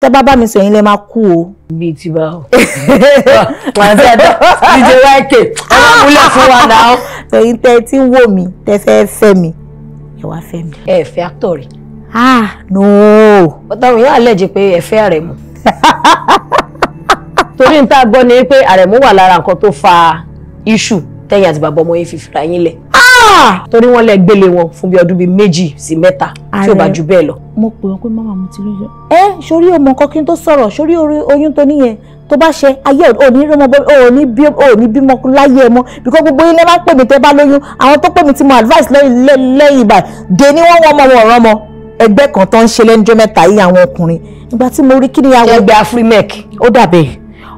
Tẹ́ bá bá mi sọ yín lẹ máa kú o. Bíi ti bá o. Àti ẹ̀dá DJ YK ẹ máa múlẹ̀ fún wa náà. Ẹ̀yin tẹ́ tí ń wò mí, tẹ́ fẹ́ fẹ́ mi, ẹ wá fẹ́ mi. Ẹ fẹ́ actor rí? Ah, no. Bọ́tà òun yóò àlẹ́jì pé ẹ fẹ́ Àrẹ̀mú. Torí n tá a gbọ́ ni pé Àrẹ̀mú wà lára nǹkan tó fa issue tẹ́yìn àti bàbá ọmọ yín fi fira yín lẹ̀. Torí wọ́n lẹ gbélé wọn fún bí ọdún bíi 2 sí 3 tí ò bá ju bẹ́ẹ̀ lọ. Mo pè wọ́n pé mama mo ti lóyún. Ẹ sórí ọmọ nǹkan kí n tó sọ̀rọ̀, sórí oyún tó níyẹn tó bá ṣe ayé òní rí ọmọ òní bímọ láyé ẹ mọ́, because gbogbo ilé máa ń pè mí tẹ́ bá lóyún, àwọn tó pè mí tí mo advice lẹ́yìn ìbà dé ní wọ́n wọ́n ọmọ wọn ọ̀rọ̀ ọmọ ẹgbẹ́ kan tó ń ṣe lẹ́nujọ́ mẹ́ta yìí àwọn ọkùnrin. Ìgbà tí mo rí kí ni àwọn ẹgbẹ́ Afrimec ó dàbẹ̀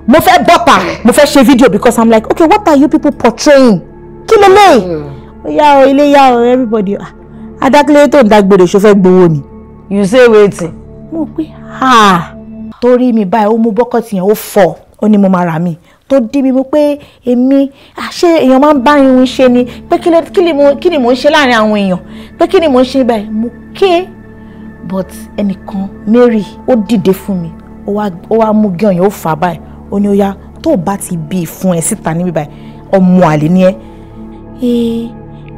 mo fẹ́ bọ́pà, mo fẹ́ ṣe video because I'm like, okay, what are you people portraying? Kí lélẹ́yìí? Ó yá o, ilé yá o, everybody. Adákílẹ̀ tó ń dágbére ṣó fẹ́ gbowó ni. You say wetin? Mo pé ha torí mi báyìí ó mú bọ́kọ̀tì yẹn ó fọ́, ó ní mo máa rà mí tó dí mi mú pé èmi ṣé èèyàn máa ń bá irun ṣe ni, pé kí ni mò ń ṣe láàrin àwọn èèyàn, pé kí ni mò ń ṣe báyìí. Mo ké, but ẹnìkan Mary ó dìde fún mi, ó wá mú gé ọyàn ó fà báyìí, ó ní ó yá tó bá ti bí fún ẹ síta níbí báyìí ọmọ àlè ni ẹ.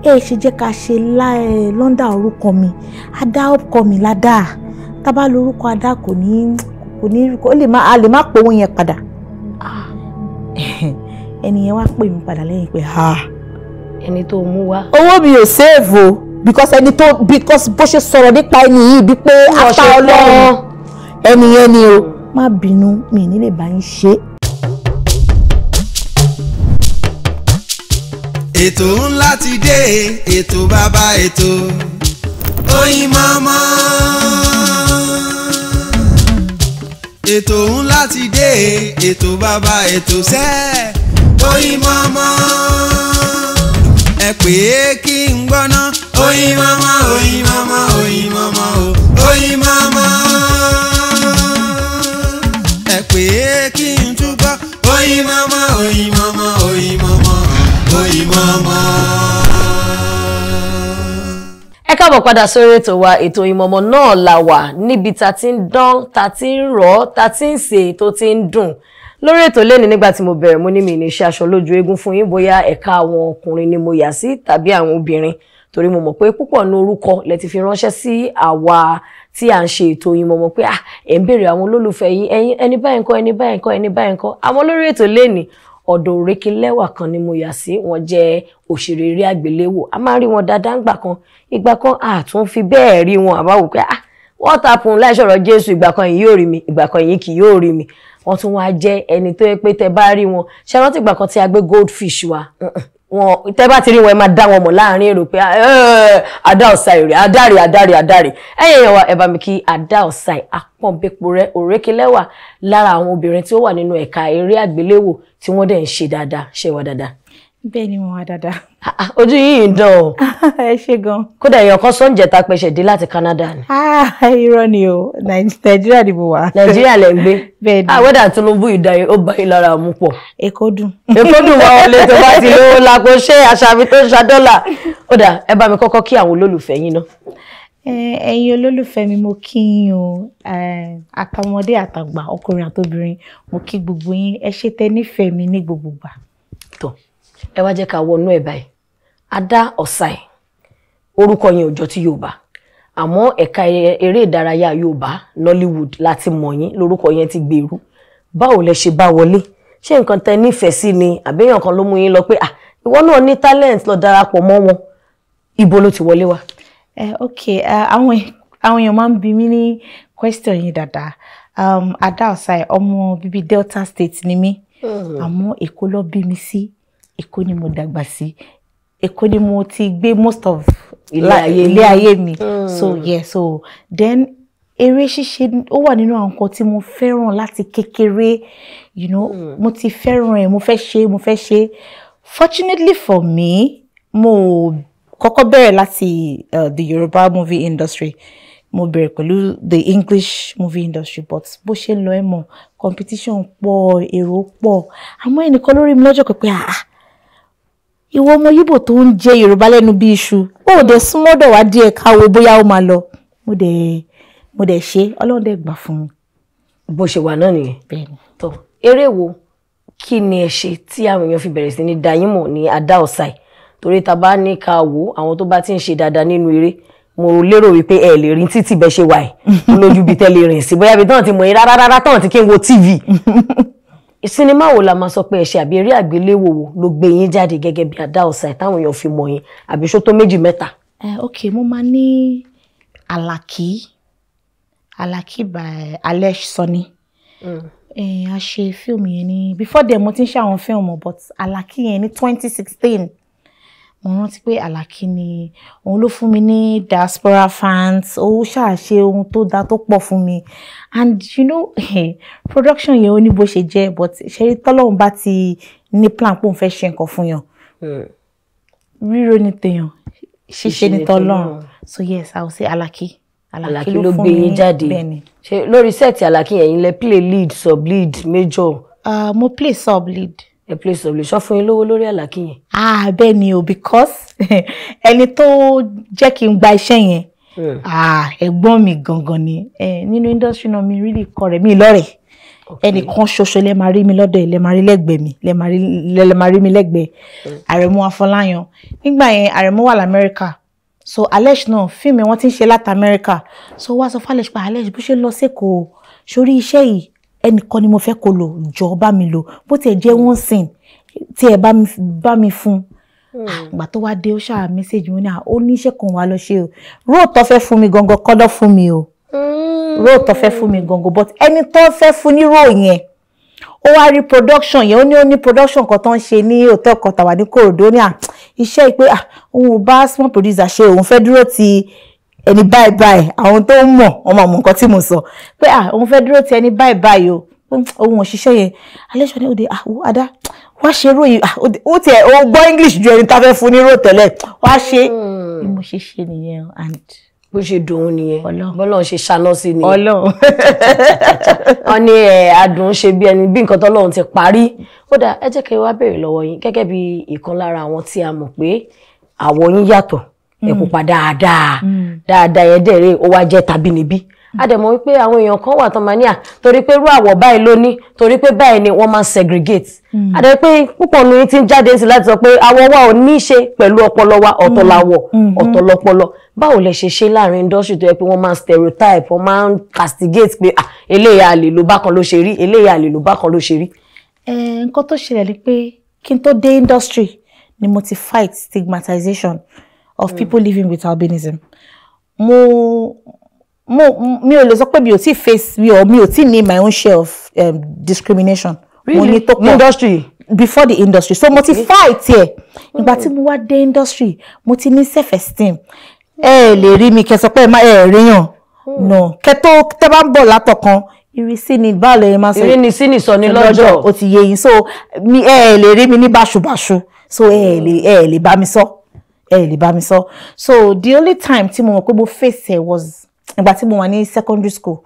Ẹ ṣe jẹ́ ká ṣe lọ́ndà orúkọ mi, Adá ọkọ mi ládàá, tá bá lórúkọ Adá kò ní ó lè má a lè má pòun yẹn padà. Ẹni yẹn wá pè mí padà lẹ́yìn pé ha ẹni tó mú wá. Owó mi ò save o, because ẹni tó because bó ṣe sọ̀rọ̀ nípa ẹni yìí bí pé apá Ọlọ́run ẹni yẹn ni o. Má bínú, mi ní lè bá yín ṣe. Ètò ńlá ti dé, ètò bàbá ètò Oyinmomo. Ètò ńlá ti dé, ètò bàbá ètò sẹ́ Oyinmomo. Ẹ pè é kí n gbọ́ná Oyinmomo, Oyinmomo, Oyinmomo o, Oyinmomo. Ẹ pè é kí n túbọ̀ Oyinmomo, Oyinmomo, Oyinmomo, Oyinmomo. Ẹ káàbọ̀ padà sórí ètò wa, ètò Oyinmomo náà la wà níbi ta ti ń dán, ta ti ń rọ̀, ta ti ń sè tó ti ń dùn. Lórí ètò lẹ́ni nígbà tí mo bẹ̀rẹ̀ mo ní mi ní ṣe aṣọ lójú eégún fún yín, bóyá ẹ̀ka àwọn ọkùnrin ni mo yà sí tàbí àwọn obìnrin, torí mo mọ̀ pé púpọ̀ ní orúkọ lẹ ti fi ránṣẹ́ sí àwa tí à ń ṣe ètò Oyinmomo pé ah ẹ̀ ń béèrè àwọn olólùfẹ́ yín, ẹni báyìí ńkọ́, ẹni báyìí ńkọ́, ẹni báyìí ńkọ́. Àwọn lórí ètò lẹ́ni ọ̀dọ̀ Òrékelẹ́wà kan ni mo yà sí, wọ́n jẹ́ òṣèré eré àgbéléwò, a máa ń rí wọn dáadáa ńgbà kan, ìgbà kan a tún fi bẹ́ẹ̀ rí wọn, àbá wò pé ah what happen láì sọ̀rọ̀ Jésù, ìgbà kan yìí yóò rí mi, ìgbà kan yìí kì yóò rí mi. Wọ́n tún wá jẹ́ ẹni tó yẹ pé tẹ bá rí wọn, ṣe rántí ìgbà kan tí a gbé goldfish wa, wọn tẹ bá ti rí wọn ẹ máa dá wọn mọ̀ láàrin èrò pé Adá Osai rè, Adáre Adáre Adáre. Ẹ̀yin èèyàn wa ẹ bá mi kí Adá Osai Apọ́nbéporẹ́ Òrékelẹ́wà, lára àwọn obìnrin tí ó wà nínú ẹ̀ka eré àgbéléwò tí wọ́n dẹ̀ ń ṣe dáadáa. Ṣe wà dáadáa? Bẹ́ẹ̀ ni mo wà dáadáa. Ojú yìí ń dán o. Ẹ ṣé gan. Kódà èèyàn kan sọ́njẹ́ ta pẹ̀ṣẹ̀ dé láti Canada ni. Irọ́ ni o, Nàìjíríà ni mo wà. Nàìjíríà lẹ̀ ń gbé. Bẹ́ẹ̀ ni. Wẹ́dà Tinubu ìdáyé ó bá yín lára mú pọ̀. Èkó dùn. Èkó dùn wọ́n wọlé tó bá ti lówó lápò ṣé àṣàbí tó ń ṣa dọ́là. Ó dà, ẹ bá mi kọ́kọ́ kí àwọn olólùfẹ́ yín náà. Ẹ̀yin olólùfẹ́ mi, mo kí yín o, àtọmọdé àtàgbà, ọkùnrin àtobìnrin, mo kí gbogbo yín, ẹ ṣé tẹ́ nífẹ̀ẹ́ mi ní gbogbo ìgbà. Tó ẹ wá jẹ́ ká wọnú ẹ̀ báyìí. Adá Osai, orúkọ yẹn ò jọ ti Yorùbá, àmọ́ ẹ̀ka eré ìdárayá Yorùbá Nollywood láti mọ̀ yín, lórúkọ yẹn ti gbèrú. Báwo lẹ ṣe bá wọlé? Ṣé nǹkan tẹ́ nífẹ̀ẹ́ sí ni àbẹ́yàn kan ló mú yín lọ pé ah ìwọ náà ní talent lọ darapọ̀ mọ́ wọn? Ibo ló ti wọlé wá? Ok, àwọn èèyàn máa ń bi mí ní question yìí dáadáa. Adá Osai, ọmọ bíbí Delta State ni mí, àmọ́ Èkó ló bí mi sí, Èkó ni mo dàgbà sí, Èkó ni mo ti gbé most of ilé ayé mi. So yeah, so then eré ṣíṣe ó wà nínú àwọn nǹkan tí mo fẹ́ràn láti kékeré, you know, mo ti fẹ́ràn ẹ̀, mo fẹ́ ṣe, mo fẹ́ ṣe. Fortunately for me, mo kọ́kọ́ bẹ̀rẹ̀ láti the Yoruba movie industry. Mo bẹ̀rẹ̀ pẹ̀lú the English movie industry, but bó ṣe ń lọ ẹ̀ mọ̀, competition pọ̀, èrò pọ̀. Àmọ́ ẹnìkan lórí mi lọ́jọ́ kan pé ah ìwọ ọmọ Yíbò tó ń jẹ Yorùbá lẹ́nu bí iṣu, ó dẹ̀ súnmọ́dọ̀ wá díẹ̀ ká wo bóyá ó máa lọ. Mo dẹ̀ ṣe, Ọlọ́run dẹ̀ gbà fún mi. Bó ṣe wà náà nìyẹn. Bẹ́ẹ̀ni. Tó eré wo kí ni ẹ ṣe tí àwọn èèyàn fi bẹ̀rẹ̀ sí ní dá yín mọ̀ ní Ada Osai? Torí ta bá ní ká wò àwọn tó bá ti ń ṣe dáadáa nínú eré, mo lérò wípé ẹ lè rìn títì bẹ́ẹ̀ ṣe wà ẹ̀ lójú bí tẹ́ lè rìn sí, bóyá ibi tán ti mọ̀ yín rárá rárá tán ti kí n wo TV. Sinimá wo la máa sọ pé ẹ ṣe àbí eré àgbéléwò wo ló gbé yín jáde gẹ́gẹ́ bí Ada Osai táwọn èèyàn fi mọ̀ yín, àbí ṣó tó méjì mẹ́ta? Ok, mo máa ní Alaki, Alaki by Alesh Sanni. A ṣe fíìmù yẹn ní before then mo ti ń ṣe àwọn fíìmù, but Alaki yẹn ní 2016. Mo rántí pé Alaki ni òun ló fún mi ní diaspora fans, ó ṣàṣe ohun tó dáa tó pọ̀ fún mi, and you know, production yẹn ó ní bó ṣe jẹ́, but ṣe tọ́lọ́run bá ti ní plan pé òun fẹ́ ṣe nǹkan fún yàn, ríro ní tèèyàn, ṣíṣe ní tọ́lọ́run. So yes, I will say Alaki. Alaki ló gbé yín jáde. Bẹ́ẹ̀ni. Ṣe lórí set Alaki yẹn, yín lẹ play lead, sub lead, major? Mo play sub lead. Ẹ play sub lead. Sọ fún yín lówó lórí Alaki yẹn? Ah, bẹ́ẹ̀ ni o, because ẹni tó jẹ́ kí n gba iṣẹ́ yẹn, ah, ẹ̀gbọ́n mi gangan ni. Nínú industry náà, mi really kọ rẹ̀ mi lọ́rẹ̀. Ẹnìkan ṣoṣo lẹ máa rí mi lọ́dọ̀ ẹ̀, lẹ máa rí lẹ́gbẹ̀ẹ́ mi, lẹ máa rí mi lẹ́gbẹ̀ẹ́ Àrẹ̀mú Afọláyan. Nígbà yẹn, Àrẹ̀mú wà l'Amẹ́ríkà, so Alesh náà, fíìmù wọn ti ń ṣe láti Amẹ́ríkà, so wá sọ fún Alesh pé Alesh, bó ṣe lọ sẹ́kọ̀ọ́ sórí iṣẹ́ yìí, ẹnìkan ni mo fẹ́ kó lò, jọ bá mi lò, bó tiẹ̀ jẹ́ one scene tí ẹ bá mi fún. Ìgbà tó wá dé, ó ṣáà message mi ní à ó ní iṣẹ́ kan wà lọ ṣe o, role tó fẹ́ fún mi gangan kọ́dọ̀ fún mi o, role tó fẹ́ fún mi gangan, but ẹni tó fẹ́ fún ní role yẹn, ó wá rí production yẹn, ó ní production kan tó ń ṣe ní hotel kan tàwa ní Kòròdú, ó ní à iṣẹ́ yìí pé à òun ò bá small producer ṣe, òun fẹ́ dúró ti ẹni báyìí báyìí. Àwọn tó ń mọ̀ wọ́n máa mọ̀ nǹkan tí mo sọ pé à òun fẹ́ dúró ti ẹni báyìí báyìí o, òun ò ṣiṣẹ́ yẹn. Alẹ́ ní òde àwọn Ada wá ṣe ròyìn, ó tiẹ̀ ó gbọ́ English ju ẹni tá a fẹ́ fún ní rò tẹ́lẹ̀, wá ṣe bí mo ṣe ṣe nìyẹn and Bó ṣe dùn nìyẹn. Ọlọ́run. Bọ́lọ́run ṣe ṣáná sí nìyẹn. Ọlọ́run. Wọ́n ní ẹ adùn ṣe bí ẹni bí nǹkan tọ́lọ́run ti parí. Ó dà, ẹ jẹ́ kí n wá béèrè lọ́wọ́ yín gẹ́gẹ́ bí ìkan lára àwọn tí a mọ̀ pé àwọ̀ yín yàtọ̀, ẹ pupa dáadáa dáadáa yẹn dẹ̀rẹ̀, ó wá jẹ́ tàbínibí. A dẹ̀ mọ̀ wípé àwọn èèyàn kan wà tán máa ní à torí pé irú àwọ̀ báyìí ló ní, torí pé báyìí ni wọ́n máa ń segregate. A dẹ̀ pé púpọ̀ nu yín ti ń jáde sí láti sọ pé àwọ̀ wa ò ní í ṣe pẹ̀lú ọpọlọ wa, ọ̀tọ̀ làwọ̀, ọ̀tọ̀ lọpọlọ. Báwo lẹ ṣe ṣe láàrin industry tó yẹ pé wọ́n máa ń stereotype, wọ́n máa ń castigate pé ah, eléyà àlè ló bákan ló ṣe rí, eléyà àlè ló bákan ló ṣe rí? Nǹkan tó ṣẹlẹ̀ ni pé kí n tó dé industry ni mo ti fight stigmatization of people living with albinism. Mo mi ò lè sọ pé mi ò tí face, mi ò tí ní my own share of discrimination. Mo ní tó pọ̀ industry. Before the industry, so mo ti fight ẹ. Ìgbà tí mo wá dé industry, mo ti ní self esteem. Ẹ lè rí mi kẹ́ sọ pé ẹ má ẹ ríyàn no kẹ́ tó tẹ́ bá ń bọ̀ látọ̀kan, ìrísí ni, báwo lè máa sọ? Ìrínisí nìsọ ní lọ́jọ́. Ó ti yé yín. So mi ẹ lè rí mi ní báṣubàṣu, so ẹ lè bá mi sọ, ẹ lè bá mi sọ. So the only time tí mo mọ̀ pé mo face ẹ was ìgbà tí mo wà ní secondary school,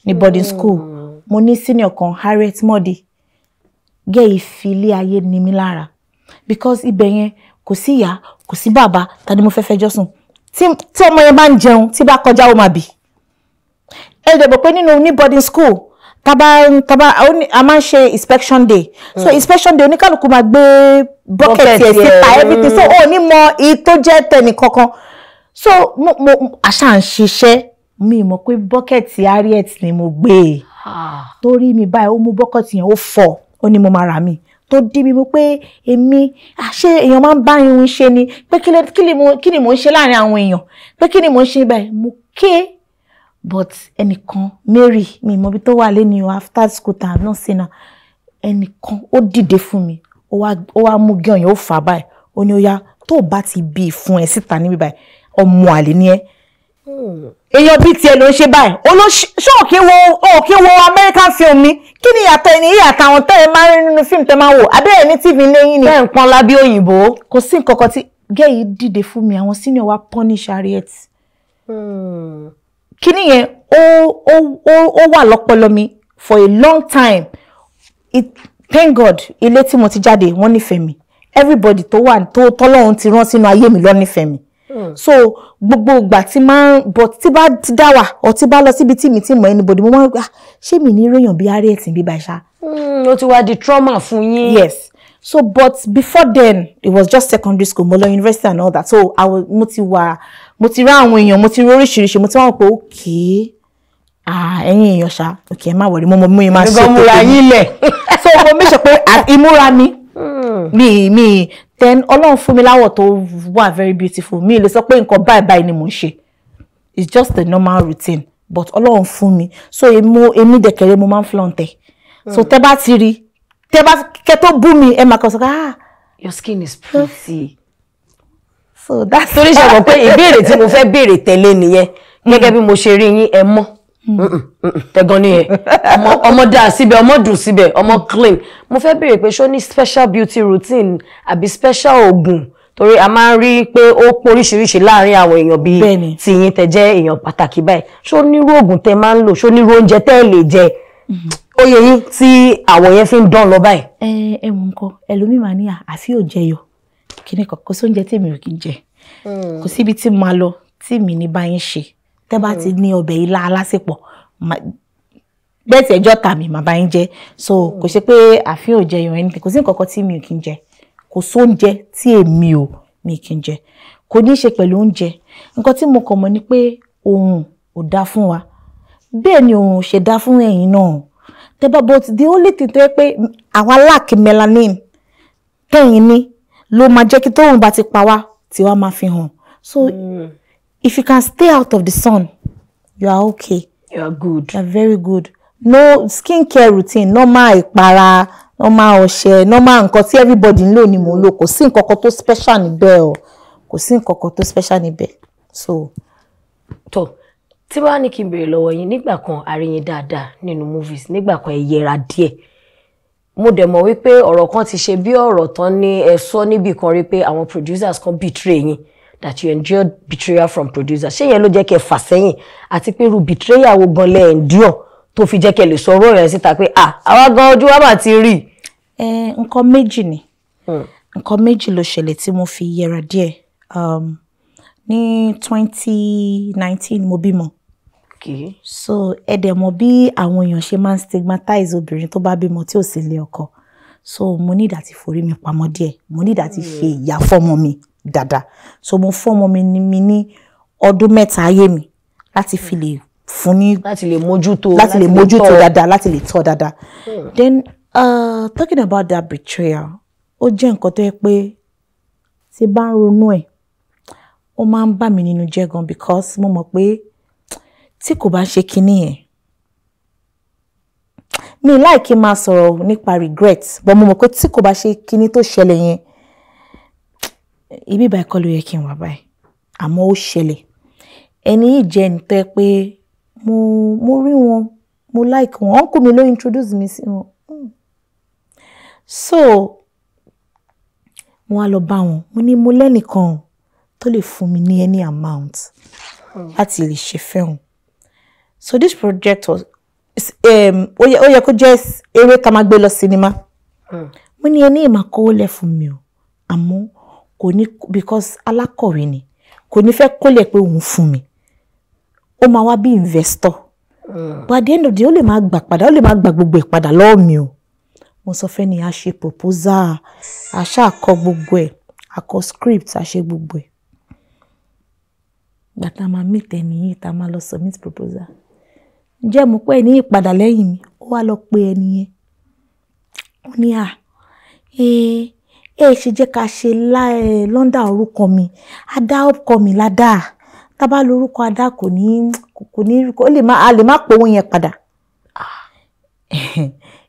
ní boarding school. Mo ní senior kan, Harriet Modi. Gẹ́ ìfilé ayé ni mí lára, because ibẹ̀ yẹn kò sí ìyá, kò sí bàbá. Ta ni mo fẹ́ fẹjọ́ sùn? Tí ọmọ yẹn bá ń jẹun, tí bá kọjá, ó máa bì. Ẹ dẹ̀ bọ̀ pé nínú ní boarding school, tábà a máa ń ṣe inspection day. So inspection day, oníkálukú máa gbé bucket ẹ̀ síta, everything, so ó ní mọ èyí tó jẹ́ tẹnì kankan. So mo àṣà ń ṣiṣẹ́, mi mọ̀ pé bucket Harriet ni mo gbé e. Torí mi báyìí, ó mú bucket yẹn, ó fọ́, ó ní mo máa rà mí tó dí mi mú pé èmi àṣé èèyàn máa ń bá irun ṣe ni, pé kí ni mò ń ṣe láàrin àwọn èèyàn, pé kí ni mò ń ṣe báyìí. Mo ké, but ẹnìkan, Mary, mi mọ ibi tó wà lẹ́ni o, after school time náà sí náà, ẹnìkan ó dìde fún mi, ó wá mú gé ọyàn, ó fà báyìí, ó ní ó yá, tó o bá ti bí fún ẹ síta níbí báyìí, ọmọ àlè ni ẹ, èèyàn bíi tiẹ̀ ló ń ṣe báyìí. Ṣé òkè wo American film ni? Kí ni ìyàtọ̀ ẹni yìí àtàwọn tẹ́ ẹ máa ń rí nínú fíìmù tẹ́ máa ń wò abẹ́rẹ́ ní TV lẹ́yìn ni? Bẹ́ẹ̀ ń pọ́n lábí òyìnbó. Kò sí nǹkan kan tí gẹ́ yìí dìde fún mi. Àwọn senior wa punish Harriet. Kíní yẹn ó wà lọ́pọlọ mi for a long time. Thank God, ilé tí mo ti jáde, wọ́n nífẹ̀ẹ́ mi. Everybody tó wà tó tọ́lọ́run ti rán sínú ayé mi ló nífẹ̀ẹ́ mi. So gbogbo ìgbà tí máa ń but tí bá ti dá wà or tí bá lọ síbi tí mi ti mọ anybody, mo máa ń, "Ah, ṣé mi ní réyàn bí Harriet bí báyìí ṣá?" Ó ti wá di trauma fún yín. Yes. So but before then, it was just secondary school, mo lọ university and all that. So I was, mo ti wà, mo ti rí àwọn èèyàn, mo ti rí oríṣiríṣi, mo ti wá wò pé okay, ah, ẹ̀yin èèyàn ṣá, okay, ẹ má worry, mo mọ bí mo máa ṣe Gbogbo múra tèmi. yín lẹ̀. So mo make sure pé ìmúra mi mi then Ọlọ́run fún mi láwọ̀ tó wà very beautiful. Mi lè sọ pé nǹkan báyìí báyìí ni mò ń ṣe. It's just the normal routine, but Ọlọ́run fún mi. So èmi dẹ̀kẹ̀rẹ̀, mo máa ń flaunt ẹ̀. So tẹ́ bá ti rí, tẹ́ bá kẹ́ tó bú mi, ẹ máa kàn sọ pé, "Ah." Your skin is pretty. So that's Torí ṣe mọ̀ pé ìbéèrè tí mo fẹ́ béèrè tẹ̀lé nìyẹn. Gẹ́gẹ́ bí mo ṣe rí yín, ẹ mọ́ tẹ̀gàn ni ẹ̀, ọmọ dáa síbẹ̀, ọmọ dùn síbẹ̀, ọmọ clean. Mo fẹ́ béèrè pé ṣó ní special beauty routine àbí special oògùn, torí a máa ń rí pé ó póríṣiríṣi láàrin àwọn èèyàn bíi tiyín tẹ jẹ́ èèyàn pàtàkì báyìí. Ṣó nírú oògùn tẹ máa ń lò? Ṣó nírú oúnjẹ tẹ́ lè jẹ? Ó yẹ yín tí àwọ̀ yẹn fi ń dán lọ báyìí. Ẹ ẹ mọ nǹkan, ẹlòmíì máa ní àfi ò jẹyọ kíní kan. Kò sóúnjẹ tí èmi ò kí ń jẹ. Kò síbi tí mo máa lọ tí mi ní bá yín ṣe. Tẹ́ bá ti ní ọbẹ̀ ilá alásèpọ̀, bẹ́ẹ̀ tí ẹjọ́ tà mí, màá bá yín jẹ. So kò ṣe pé àfi ò jẹyọ anything. Kò sí nǹkan kan tí mi ò kí ń jẹ. Kò sóúnjẹ tí èmi ò mi kí ń jẹ. Kò ní í ṣe pẹ̀lú oúnjẹ. Nǹkan tí mo kàn mọ̀ ni pé oorun ò dáa fún wa. Bẹ́ẹ̀ ni oorun ò ṣe dáa fún ẹ̀yin náà tẹ́ bá, but the only thing tó yẹ pé àwa lack melanin tẹ́yìn ní ló máa jẹ́ kí tóorùn bá ti pa wá, tí wàá máa fi hàn. So if you can stay out of the sun, you are okay. You are good. You are very good. No skin care routine, normal ìpara, normal ọṣẹ, normal nǹkan tí everybody ń lò ni mò ń lò. Kò sí nǹkan kan tó special níbẹ̀ o. Kò sí nǹkan kan tó special níbẹ̀, so. Tó tí wàá ní kí n béèrè lọ́wọ́ yín, nígbà kan a rí yín dáadáa nínú movies, nígbà kan ẹ yẹra díẹ̀. Mo dẹ̀ mọ̀ wípé ọ̀rọ̀ kan ti ṣe bí ọ̀rọ̀ tán ní ẹ sọ níbì kan rí pé àwọn producers kan betray yín, that you endured betrayal from producers. Ṣé yẹn ló jẹ́ kẹ́ fà sẹ́yìn? Àti pé irú betrayal wo gan lẹ endure tó fi jẹ́ kẹ́ lè sọ ọ̀rọ̀ yẹn síta pé, ah, àwa gan ojú wa mà ti rí? Ẹ, nǹkan méjì ni. Nǹkan méjì ló ṣẹlẹ̀ tí mo fi yẹra díẹ̀. Ní 2019 mo bímọ. So ẹ dẹ̀ mọ̀ bí àwọn èèyàn ṣe máa ń stigmatize obìnrin tó bá bímọ tí ò sí ilé ọkọ. So mo ní ìdá tí forí mi pamọ́ díẹ̀. Mo ní ìdá tí ṣe ìyá fọ́mọ mi dáadáa. So mo fọ́mọ mi ní ọdún 3 ayé mi láti fi lè fún ní láti lè mójútó. Láti lè mójútó tọ́. dáadáa, láti lè tọ́ dáadáa. Then talking about that betrayal, ó jẹ́ nǹkan tó yẹ pé tí bá ń ronú ẹ̀, ó máa ń bà mí nínú jẹ́ gan, because mo mọ̀ pé tí kò bá ṣe kinní yẹn, mi láì kí n máa sọ̀rọ̀ nípa regret, but mo mọ̀ pé tí kò bá ṣe kinní tó ṣẹlẹ̀ yẹn, ibi ìbáyìí kọ́ ló yẹ kí n wà báyìí. Àmọ́ ó ṣẹlẹ̀. Ẹni yìí jẹ́ ẹni tó yẹ pé mo rí wọn, mo like wọn. Uncle mi ló introduce mi sí wọn. So mo wá lọ bá wọn, mo ní mo lẹ́nìkan tó lè fún mi ní any amount láti lè ṣe fẹ́hùn. So this project was ó yẹ kó jẹ́ eré tá a máa gbé lọ sinimá. Mo ní ẹni ìmọ̀ kówó lẹ̀ fún mi o, àmọ́ kò ní, because alákọ̀wé ni, kò ní fẹ́ kólẹ̀ pé òun fún mi. Ó máa wá bí investor, but at the end of the day, ó lè máa gbà padà, ó lè máa gbà gbogbo ẹ̀ padà lọ́wọ́ mi o. Mo sọ fẹ́ ni a ṣe proposal, a ṣáà kọ gbogbo ẹ̀, a kọ script, a ṣe gbogbo ẹ̀. Gbà tá a máa meet ẹni yìí, tá a máa lọ submit proposal, ǹjẹ́ mo pé ẹni yìí padà lẹ́yìn mi, ó wá lọ pe ẹni yẹn. Ó ní, à ẹ ẹ ṣe jẹ́ ká ṣe London orúkọ mi, Ada upcoming ládàá. Tá a bá lórúkọ Ada, kò ní ó lè má, a lè má pé owó yẹn padà.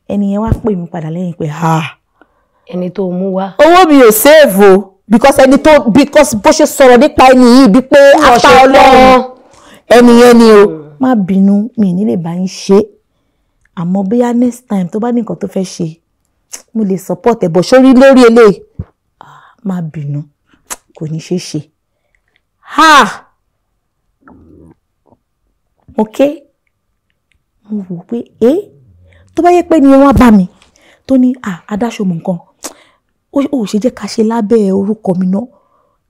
Ẹni yẹn wá pè mí padà lẹ́yìn pé, ah, Ẹni tó mú wá. Owó mi ò save o, because ẹni tó, because bó ṣe sọ̀rọ̀ nípa ẹni yìí bí pé Wọ́n apá ṣe Ọlọ́run ẹni yẹn ni o. Má bínú, mi ní lè bá yín ṣe, àmọ́ bóyá next time tó bá ní nǹkan tó fẹ́ ṣe, mo lè support ẹ̀ bọ̀ sórí lórí eléyìí. Ah, má bínú, kò ní ṣeé ṣe. Ha, ok. Mo wò pé ẹ tó bá yẹ pé ni wọ́n bá mi tó ní, ah, adáṣọ mọ̀ nǹkan, ó ṣe jẹ́ ká ṣe lábẹ́ orúkọ mi náà.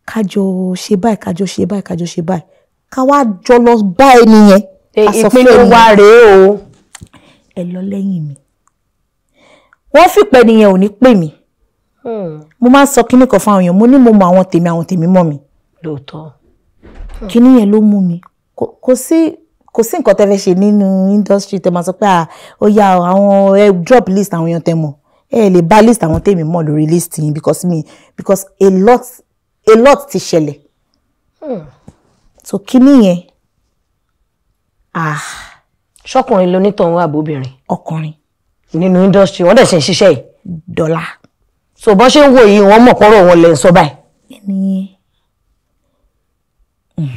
Kájọ ṣe báyìí, kájọ ṣe báyìí, kájọ ṣe báyìí, ká wá jọ lọ bá ẹni yẹn. Ká sọ fún Ìpinnu ẹni wa yẹn, rèé o. Ẹ lọ lẹ́yìn mi. Wọ́n fìpẹ́ nìyẹn ò ní pè mí. Mo máa ń sọ kíní kan fún àwọn èèyàn, mo ní mo mọ àwọn tèmi, àwọn tèmi mọ̀ mi. Lóòótọ́. Kíní yẹn ló mú mi. Kò sí nǹkan tẹ́ fẹ́ ṣe nínú industry tẹ́ máa sọ pé, ah, ó yá o, àwọn ẹ drop list àwọn èèyàn tẹ́ mọ̀. Ẹ lè bá list àwọn tèmi mọ̀ lórí list yín, because a lot ti ṣẹlẹ̀. So kíní yẹn, ah. Ṣọkùnrin lonítọ̀hún àbóbìnrin? Ọkùnrin. Nínú industry wọ́n dẹ̀ ṣe ń ṣiṣẹ́ yìí? Dọ́là. So bọ́n ṣe ń wò yìí, wọ́n mọ̀ kọ́rọ̀ wọn lẹ̀ ń sọ báyìí. Ẹni yẹn,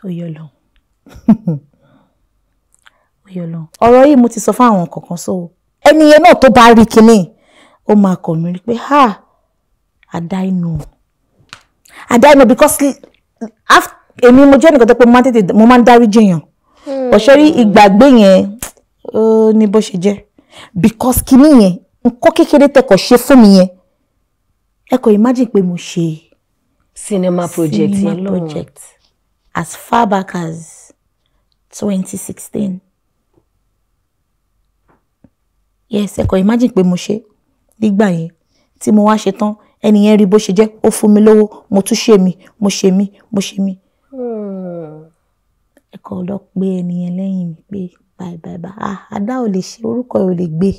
ó yọ lọ, ó yọ lọ. Ọ̀rọ̀ yìí mo ti sọ fún àwọn kọ̀ọ̀kan, so ẹni yẹn náà tó bá rí kinní, ó máa kọ̀ mí rí pé, ha, Ada inú, Ada inú, because èmi mo jẹ́ nìkan tó pé mo máa ń tètè, mo máa ń dárí jèèyàn. Ọ̀ṣẹ́ rí ìgbàgbé yẹn, ó ní bó ṣe jẹ́, because kinní yẹn, nǹkan kékeré tẹkọ̀ ṣe fún mi yẹn, ẹ kò imagine pé mo ṣe cinema project cinema yẹn lọ́wọ́ project as far back as 2016. Yes, ẹ kò imagine pé mo ṣe nígbà yẹn. Tí mo wá ṣe tán, ẹni yẹn rí bó ṣe jẹ́, ó fún mi lówó, mo tún ṣe mi, mo ṣe mi, mo ṣe mi. Ẹ kò lọ pé ẹni yẹn lẹ́yìn mi pé bye bye bye. Ah, Ada ò lè ṣe, orúkọ ẹ ò lè gbé.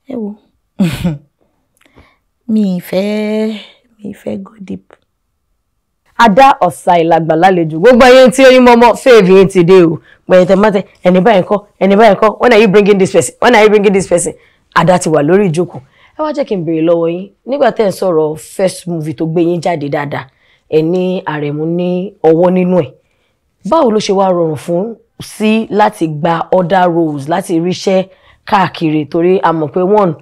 Ẹ wo, mi ì fẹ́ go deep. Ada Osai làgbà lálejò. Gbogbo ẹ̀yin tí Oyinmomo fèèvì yín ti dé o. Gbẹ̀yìn tẹ̀ mọ́tẹ̀, ẹni báyìí kọ́, ẹni báyìí kọ́, when are you bringing this person, when are you bringing this person? Ada ti wà lórí ìjókòó. Ẹ wá jẹ́ kí n béèrè lọ́wọ́ yín, nígbà tẹ́ ẹ̀ ń sọ̀rọ̀ first movie tó gbé yín jáde dáadáa, ẹ ní Àrẹ̀mú ní ọwọ́ nínú ẹ̀. Báwo ló ṣe wá rọrùn fún sí láti gba other roles, láti ríṣẹ́ káàkiri? Torí a mọ̀ pé one,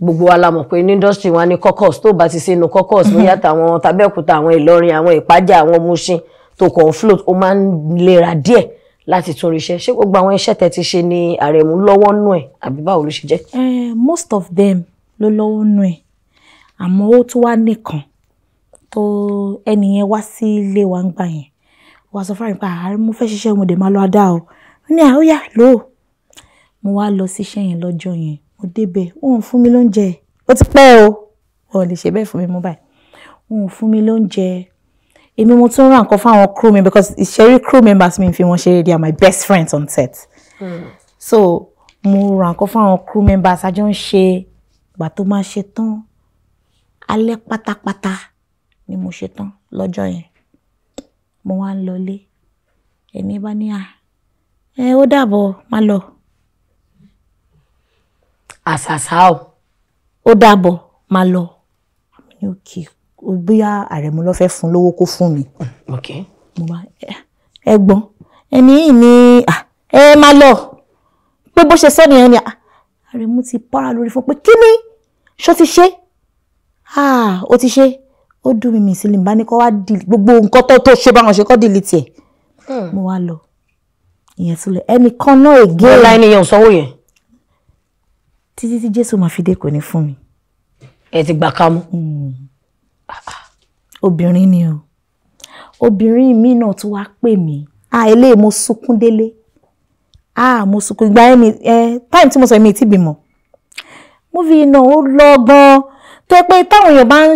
gbogbo wa la mọ̀ pé ní industry wa ní caucus, tó bá ti sínú caucus, bóyá tàwọn tàbẹ́òkúta, àwọn Ìlọrin, àwọn Ìpájà, àwọn Mushin, tó kàn float, ó máa ń lera díẹ̀ láti tún ríṣẹ́. Ṣé gbogbo àwọn iṣẹ́ tẹ́ ti ṣe ní Àrẹ̀mú lọ́wọ́ nú ẹ̀, àbí báwo ló ṣe jẹ́? Most of them ló lọ́wọ́ nú ẹ̀, àmọ́ ó tún wá nìkan tó ẹni yẹn wá sí ilé wa ń gbà yẹn, wá sọ fún àrùn pé ààrẹ, mo fẹ́ ṣiṣẹ́, mo dẹ̀ máa lọ Adá o. Ó ní àóyá lò ó. Mo wá lọ síṣẹ́ yẹn lọ́jọ́ yẹn, mo débẹ̀, wọn ò fún mi lóúnjẹ. Ó ti pẹ́ o, wọn ò lè ṣe bẹ́ẹ̀ fún mi mọ́ báyìí. Wọn ò fún mi lóúnjẹ. Èmi mo tún rà nǹkan fún àwọn crew mi, because ìṣẹ́rí crew members mi fi wọn ṣeré, they are my best friends on set. So mo ra nǹkan fún àwọn crew members, àjọ ń ṣe. Ìgbà tó máa ṣe tán, alẹ́ pátápátá ni mo ṣe tán lọ́jọ́ yẹn. Mo wá ń lọlé, ẹni bá ní, à ẹ, ó dàbọ̀, má lọ. Àṣàṣà o. Ó dàbọ̀, má lọ. Ní òkè, bóyá Àrẹ̀mú ló fẹ́ fún lówó kó fún mi. Mo bá ẹ̀gbọ́n ẹni yìí ní ẹ má lọ, pé bó ṣe sọ nìyẹn ni Àrẹ̀mú ti para lórí fún pé kí ni ṣó ti ṣe, ó ti ṣe, ó dùn mí. Mi sílẹ̀ bá ní kó wá di gbogbo nǹkan tó ṣe báwọn ṣe kọ́ delete ẹ̀. Mo wá lọ, ìyẹn tún lọ, ẹnìkan náà again. Bọ́lá, ẹni yẹn ò sanwó yẹn? Títí tí Jésù máa fi dé, kò ní fún mi. Ẹ ti gbà kámú. Obìnrin ni o. Obìnrin mi náà tún wá pè mí. Ah, eléyìí, mo sunkún délé. Ah, mo sunkún. Ìgbà yẹn mi ẹ time tí mo sọ, mi ti bímọ. Movie náà ó lọ gan, tó yẹ pé táwọn èèyàn bá ń